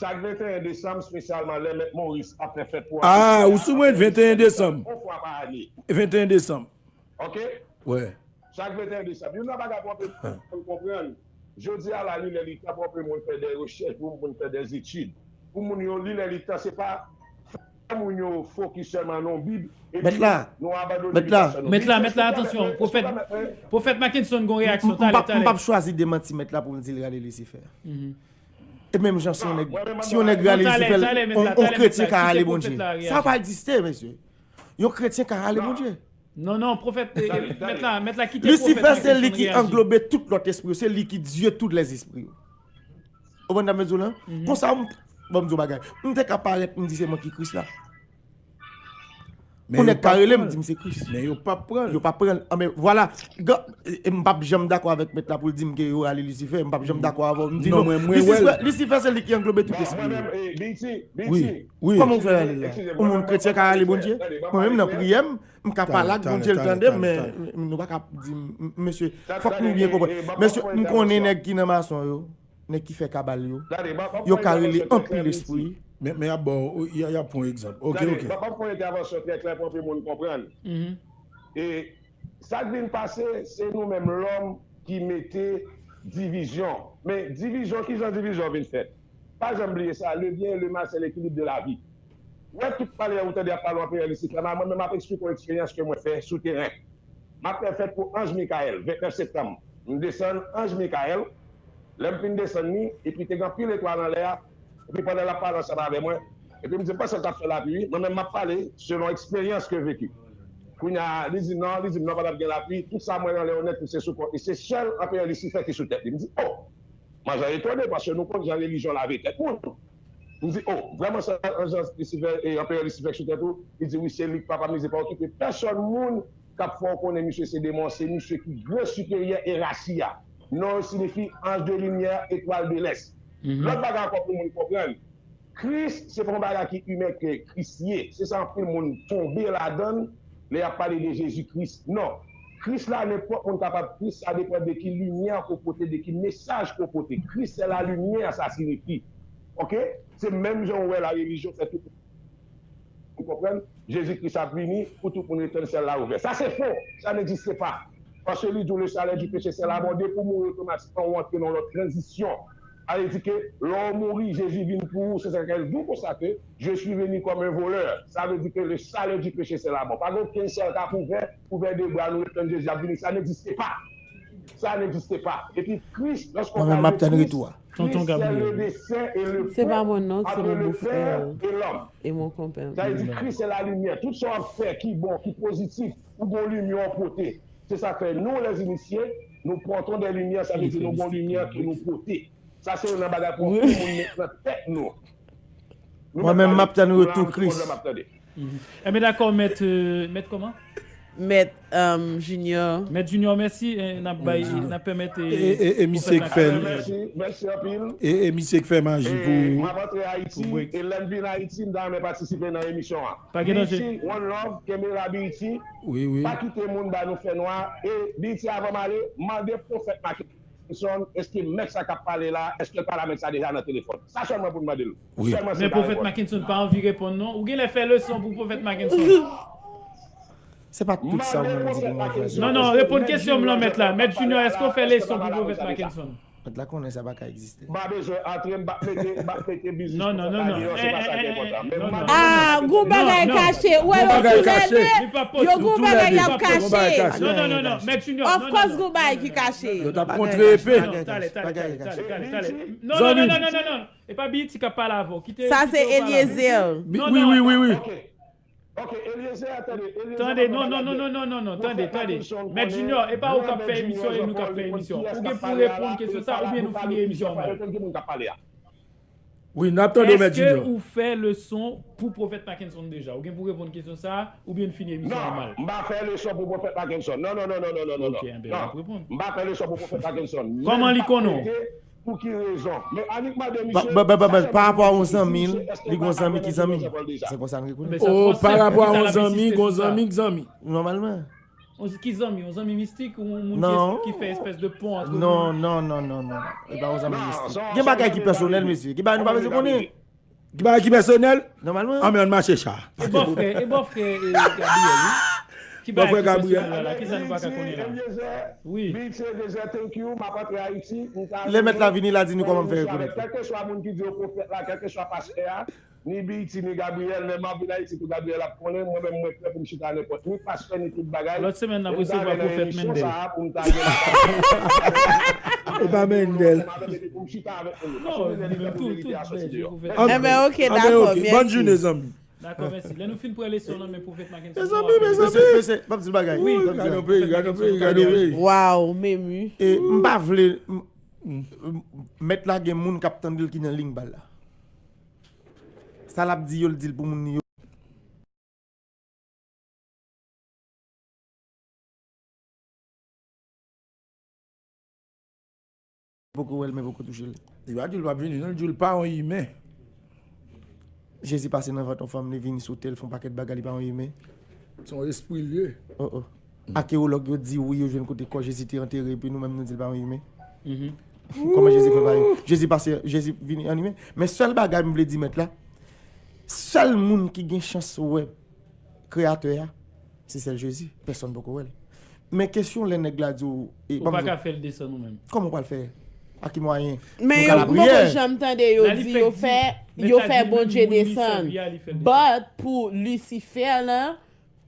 Chak venteyen desanm, espesyalman lè Mèt Moris ap fè fèt pou Ah, ou sou mwen venteyen desanm. Yon fwa pa ane. Venteyen desanm. Oke? Wè. Chak venteyen desanm. Youn nan bagay pou anpil moun konprann. Jodi a la, li lè li tan pou anpil moun fè de rechèch, pou moun fè de etid. Pou moun yo, li lè li tan, se pa fè moun yo fokis sèlman nan Bib. Epi Mèt la. Nou abandone Mèt la. Bib. Mèt la, mèt la, atansyon. Pwofèt, Pwofèt Mackenson gon reyaksyon. M p ap- Talè, m p ap talè. Chwazi demanti mèt la pou m di l rale Lisifè. E menm jan si yon nèg si yon nèg Non, rale talè, Lisifè, talè, mèt on la, on talè, mèt kretyen la. Ka rale Kite Bondye. Pwofèt la reyaji. Sa pa egziste mesye. Yon kretyen ka rale Bondye. Non, non, pwofèt, eh, Talè, mèt talè. la, mèt la kite Lisifè pwofèt se li Mackenson ki reyaji. Anglobe tout lòt espri yo. Se li ki Dye tout lèzespri yo. Ou konprann sa m di w lan? Konsa m bon m di w bagay. M te ka parèt m di se mwen ki Kris la. Pou nèg ka rele m di m se Kris. Men yo p ap pran l. Yo pa pran l. Ah, men vwala. Ga- e- e M p ap janm dakò avèk mèt la pou l di m ke yo rale Lisifè. M p ap janm dakò avè w. M di Non, non. mwen- mwen wè l. Lisifè, Lisifè se li ki Anglobe tout Mwen espri. menm, eh, B T, B T. Wi, wi. Kòman w fè rale la? Excusez-moi, Yon moun mwen- kretyen ka rale Bondye? Tande, Mwen menm nan priyè m, m ka pale ak Talè, Bondye l talè, tande m, talè, men talè. m- nou pa ka di m- m- mesye. Talè, Fòk nou talè, byen eh, konprann. eh, Mesye, ban- m konnen nèg ki nan masonri yo, nèg ki fè kabal yo. Tande, ban- ban- Yo ka ban- rele ban- anpil espri. Men men y ap ba w, y a- y ap pran yon egzanp. Ok, Tande, ok. ban- ban- ban- pran yon entèvansyon trè klè pou anpil moun konprann. E sa k vin pase, se nou menm lòm ki mete divizyon. Men divizyon, ki jan divizyon vin fèt? Pa janm bliye sa, le bien et le mal, c'est l'équilibre de la vie. Wè tout pale a ou tande ap pale anperè Lisifè, mwen menm m ap eksplike yon eksperyans ke mwen fè sou teren. M ap fè fèt pou anj Mikayèl, ventnèf septanm. M desann anj Mikayèl, lè m fin desann li, epi te gen anpil etwal anlè a, epi pandan l ap pale ansanm avè mwen, epi m di, m panse l t ap fè lapli wi, mwen menm m ap pale selon eksperyans ke veki. Kounye a, li di non, li di m non, pa t ap gen lapli, tout sa mwen anlè yo nèt, tout se sou kont li, se sèl anperè Lisifè ki sou tèt li. M di, oh! Mwen jan etone, paske nou konn jan relijyon lave tèt moun. M di, oh, vrèman sa, jan Lisifè, e, anperè Lisifè k sou tèt ou? Li di, wi, se li k papa m, li di, pa okipe pèsòn moun k ap fè w konnen misye se demon, se misye ki gran siperyè erasi a. Non l siyifi ange de lumière, étoile de l'Est. Lòt bagay ankò pou moun konprann, Kris, se pa yon bagay ki imen ke Kris ye. Se sa anpil moun tonbe ladan l, lè y ap pale de Jezi Kris. Non. Kris la, nenpòt moun kapab Kris, sa depann de ki limyè ke w pote, de ki mesaj ke w pote. Kris, se la limyè, sa siyifi. Oke? Se menm jan w wè la relijyon fè tout Ou konprann? Jezi Kris ap vini pou tout moun ret tann syèl la ouvè. Sa se fo. Ça n'existe pas. Paske li di w le salaire du péché c'est la mort. Depi w mouri otomatikman ou antre nan yon lòt tranzisyon. Sa vle di ke lè w mouri, Jezi vin pou ou. Se sa k fè l di w konsa ke je suis venu comme un voleur. Sa vle di ke le salaire du péché c'est la mort. Pa gen okenn syèl k ap ouvè, ouvè de bra nou ret tann Jezi ap vini. Ça n'existe pas. Ça n'existe pas. Epi Kris, lòske w pale de Kris, Kris c'est le dessein et le pont entre le Père et l'homme. E mon konpè. Sa vle di Kris se la limyè. Tout sa w ap fè ki bon, ki pozitif, ou gon limyè w pote. Se sa k fè nou, les initiés, nous portons des lumières, sa vle di nou gon limyè ke nou pote. Sa se youn nan bagay pou anpil moun met nan tèt nou. Mwen menm, m ap tann retou Kris. Enben dakò, mèt, euh, mèt kòman? Mèt, um, Junior. Mèt Junior, mèsi. Eh, n ap bay, n ap pèmèt, eh, e, e, e misye k fè l. Mèsi, mèsi anpil. E, e misye k fè maji pou ou. M ap antre Ayiti, e lè m vin Ayiti, m ta renmen patisipe nan emisyon an. Pa gen danje. B E T, one love, kenbe la B E T. Wi, wi. Pa kite moun ba nou fè nwa. E B E T, avan m ale, mande Pwofèt Mackenson, èske mèt sa k ap pale la, èske l pale a mèt sa deja nan telefòn? Sa sèlman pou n mande l. Wi. Men Pwofèt Mackenson pa anvi reponn non. Ou genlè fè leson pou Pwofèt Mackenson. Se pa tout sa ou menm di pou mwen fè. Non, non, reponn kesyon m lan, mèt la. Mèt Junior, èske w fè leson pou Pwofèt Mackenson? Mèt la konnen sa pa ka egziste. M pa bezwen antre, m p ap mete, m p ap mete biznis pou fè bagay yo, se pa sa ki enpòtan. Men m mande. Ah, gon bagay kache. Ou wè yo tou lè de. Yo gon bagay y ap kache. Non, non, non, non, mèt Junior. Of course, gon bagay ki kache. Yo t ap kontre epe. Talè, talè, talè, talè. Non, non, non, non, non, non. E pa B E T k ap pale avè w. Kite, sa se Eliezer. Wi, wi, wi, wi. Ok, Eliezer, tande, Eliezer. Tande, non, non, non, non, non, non, non, tande, tande. Mèt Junior, e pa ou k ap fè emisyon e nou k ap fè emisyon. Ou gen pou reponn kesyon sa oubyen nou fini emisyon an mal. Wi, n ap tande w, Mèt Junior. Èske ou fè leson pou Pwofèt Mackenson deja? Ou gen pou reponn kesyon sa oubyen n fini emisyon an mal? Non, m pa fè leson pou Pwofèt Mackenson. Non, non, non, non, non, non, non. Ok, enben, w ap reponn. M pa fè leson pou Pwofèt Mackenson. Kòman li konnen w? Pou ki rezon? Men annik mande misye, pa rapò a yon zanmi l, li gon zanmi ki zanmi. Se konsa n rekonèt. Oh, pa rapò a yon zanmi, gon zanmi k zanmi. Nòmalman. Ki zanmi? Yon zanmi mistik ou yon moun ki fè espès de pon ant nou? Non, non, non, non, non. E pa yon zanmi mistik. Gen bagay ki pèsonèl, mesye. Gen bagay nou pa bezwen konnen. Ki bagay ki pèsonèl? Nòmalman. Ann men ann mache cha. E bòfrè, e bòfrè, e, Gabriel, wi. Ki bagay ki pèsonèl la, la? Kisa nou pa ka konnen la? Wi. Lè mèt la vini, l a di nou kòman m fè rekonèt. Kèlkeswa moun ki di yo pwofèt la, kèlkeswa pastè a, ni B E T, ni Gabriel, lè m ap vin Ayiti tou Gabriel ap konnen, mwen menm mwen prè pou m chita nenpòt, ni pastè, ni tout bagay. Lòt semèn n ap resevwa Pwofèt Mendel. E pa Mendel. Non, li menm tou, tout bèl, Pwofèt Mendel. Enben, ok, dakò, mèsi. Bòn jounen, zanmi. Dakò, mèsi. Lè nou fin pran leson nan men Pwofèt Mackenson. Mezanmi, mezanmi. Mesye, mesye, m ap di bagay. Wi, gade yon peyi, gade yon peyi, gade yon peyi. Waw, menm wi. E m pa vle, m, m, mèt la gen moun k ap tande l ki nan liy bal la. Sa l ap di yo, l di l pou moun yo. Poko wè l, men poko touche l. Li pa di l p ap vini, non, li di l pa yon imen. Jezi pase nan vant yon fanm, li vini sou tè, l fè yon pakèt bagay, li pa yon imen. Se yon espri l ye. Oh, oh. Akewològ yo di wi, yo jwenn kote kò Jezi te antere, epi nou menm nou di l pa yon imen. Kòman Jezi fè pa yon? Jezi pase, Jezi vini an imen. Men sèl bagay m vle di mèt la, sèl moun ki gen chans wè Kreyatè a, se sèl Jezi. Pèsonn poko wè l. Men kesyon lè nèg la di w, e, ou pa ka fè l desann ou menm. Kòman w pral fè? A ki mwayen? Men yo, m poko janm tande yo di yo fè, yo fè Bondye desann. But pou Lisifè la,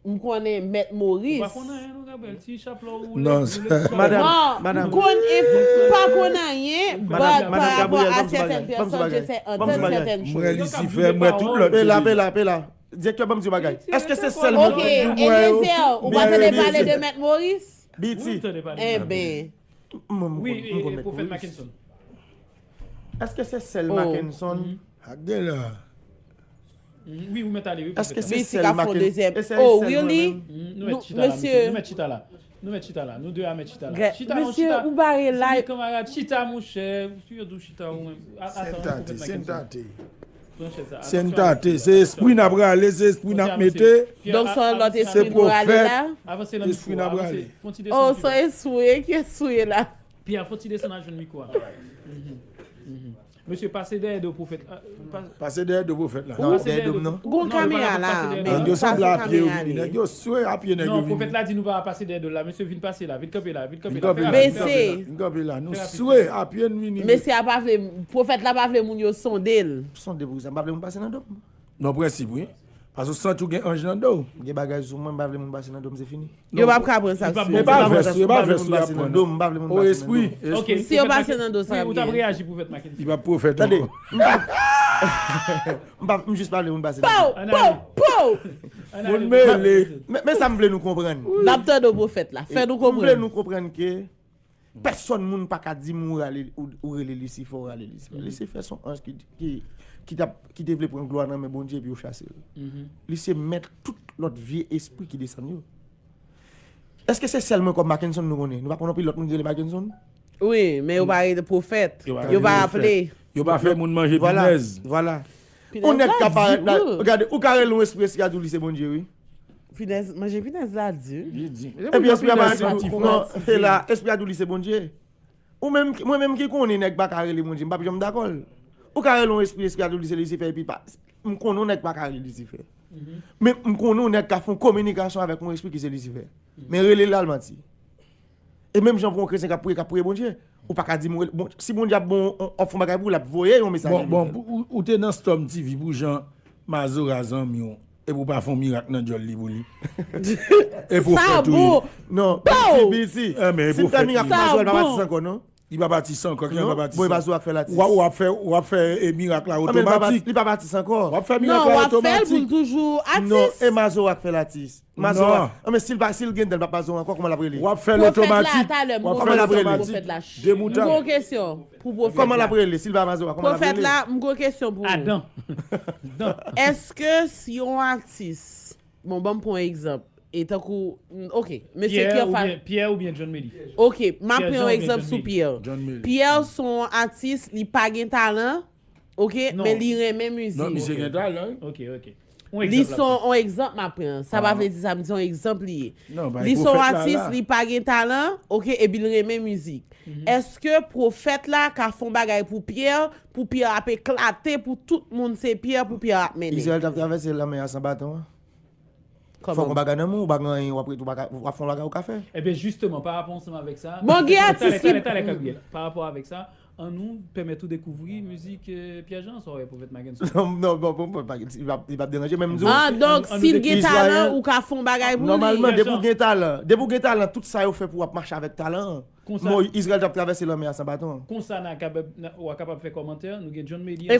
m konnen Mèt Moris. Ou pa konn anyen non, Gabriel. Ti chap la ou woule. Non, madanm, madanm. Bon, m konn, pa konn anyen, but pa rapò a sètèn pèsonn, je sais entendre certaines choses. M wè Lisifè, m wè tout lòt. Pe la, pe la, pe la. Direktè, ban m di yon bagay. Èske se sèl moun ki di w mwen yo? Ok, Eliezer, ou pa tande pale de Mèt Moris? Biti. Enben. Wi, e, e, Pwofèt Mackenson. Èske se sèl Mackenson? Ak de la. Wi, ou mèt ale, wi, Pwofèt. Biti ka fè yon dezyèm. Oh, really? Nou mèt chita la, mesye. Nou mèt chita la. Nou mèt chita la, nou de a mèt chita la. Chita non, chita. Mesye, ou bare la. Kanmarad, chita monchè. Ou sou yo dou chita ou menm. Atann, pwofèt Mackenson. Pran chèz sa. Sentate, se espri n ap rale, se espri n ap mete. Donk se yon lòt espri nou rale la. Avanse nan mikwo a, avanse. Fon ti desann. Oh, se espri ki espri la. Pierre, fon ti desann al jwenn mikwo a. Mesye, pase dèyè do pwofèt la. Pase dèyè do pwofèt la. Non, dèyè do m non. Gon kamera la. Nèg yo sanble a pye yo vini. Nèg yo swe a pye nèg yo vini. Non, pwofèt la di nou pa pase dèyè do l la. Mesye, vin pase la, vin kanpe la, vin kanpe la. Vin kanpe la, vin kanpe la. Nou swe a pye n vini. Mesye a pa vle, pwofèt la pa vle moun yo sonde l. Sonde pou sa, m pa vle moun pase nan do m. Nan prensip, wi. Paske w santi w gen anj nan do w. Gen bagay sou mwen, m pa vle moun pase nan do m, se fini. Yo p ap ka pran sa sou mwen. E pa vès, e pa vès, yo ap pran. O espri. Si yo pase nan do, sa ap byen. Ou t ap reyaji pwofèt Mackenson. Li p ap pwofèt ankò. Tande. M pa, m jis pa vle moun pase nan do m. Pow, pow, pow. Moun mele. Men, men sa m vle nou konprann. N ap tande pwofèt la. Fè nou konprann. M vle nou konprann ke pèsòn moun pa ka di m ou rale, ou, ou rele Lisifè, ou rale Lisifè. Lisifè se yon anj ki, ki, ki t ap, ki te vle pran glwa nan men Bondye epi yo chase l. Li se mèt tout lòt vye espri ki desann yo. Èske se sèl mwen kòm Mackenson nou konnen? Nou pa konnen anpil lòt moun ki rele Mackenson? Wi, men yo pa rele pwofèt. Yo pa aple. Yo pa fè moun manje pinèz. Vwala. Yon nèg ka parèt la, gade, ou ka rele yon espri, espri a di w li se Bondye, wi. Pinèz, manje pinèz la di. Li di. Epi espri a pa di w, non, se la, espri a di w li se Bondye. Ou menm, mwen menm ki konnen nèg pa ka rele Bondye, m p ap janm dakò l. Ou ka rele yon espri, espri a di w li se Lisifè, epi pa, m konnen yon nèg pa ka rele Lisifè. Men m konnen yon nèg ka fè yon kominikasyon avèk yon espri ki se Lisifè. Men rele l la, l manti. E menm jan pou yon kretyen k ap priye, k ap priye Bondye, ou pa ka di m, bon, si Bondye ap bon, ap fè yon bagay pou ou, l ap voye yon mesaj. Bon, bon, ou, ou te nan Storm T V pou jan Mazora zanmi w, epi w pa fè yon mirak nan djòl li pou li. E pwofèt ou ye. Non, P T, P T. Si m fè mirak pou Mazora, l pa pati ankò, non? Li pa pati san ankò, ki pa pati san. Bon, e pa sou ak fè latis. W ap fè, w ap fè, e, mirak la otomatik. Li pa pati san ankò. W ap fè mirak la otomatik. Non, w ap fè l pou l toujou atis. Non, e Mazora k fè latis. Mazora. Non. An, men si l pa, si l gen dan, l pa Mazora ankò, kòman l ap rele? W ap fè l otomatik. Pwofèt la, talè, m gon kesyon pou pwofèt la. Demoutad. M gon kesyon pou pwofèt la. Kòman l ap rele? Si l pa Mazora, kòman l ap rele? Pwofèt la, m gon kesyon pou ou. Adan. Èske si yon atis, bon, ban m pran yon egzanp. E tankou, mm, ok, mesye Pierre ou byen, Pierre ou byen John Melly? Ok, m ap pran yon egzanp sou Pierre. Pierre se yon atis, li pa gen talan, ok, men li renmen mizik. Non, misye gen talan, wi. Ok, ok. Li se yon egzanp m ap pran. Sa pa vle di sa, m di yon egzanp li ye. Li se yon atis, li pa gen talan, ok, epi l renmen mizik. Èske pwofèt la ka fè yon bagay pou Pierre, pou Pierre ap eklate, pou tout moun se Pierre, pou Pierre ap mennen? Izrayèl t ap travèse lanmè a san baton an. Fòk yon bagay nan men w, ou pa gen anyen, w ap ret, ou pa ka, w ap fè yon bagay ou ka fè. Ebyen, jisteman, pa rapò ansanm avèk sa. Bon, gen atis ki. Talè, talè, talè, Gabriel. Pa rapò avèk sa, annou pèmèt ou dekouvri mizik, eh, Pierre Jean, sa w wè, Pwofèt Mackenson. Non, non, bon, bon, bon, li p ap, li p ap deranje, men m di w. Ah, donk, si l gen talan, ou ka fè yon bagay pou li. Nòmalman, depi w gen talan, depi w gen talan, tout sa yo fè pou w ap mache avèk talan an. Konsa, Izrayèl t ap travèse lanmè a san baton. Konsa, n a kapab, n a, w a kapab fè kòmantè, nou gen John Melly. E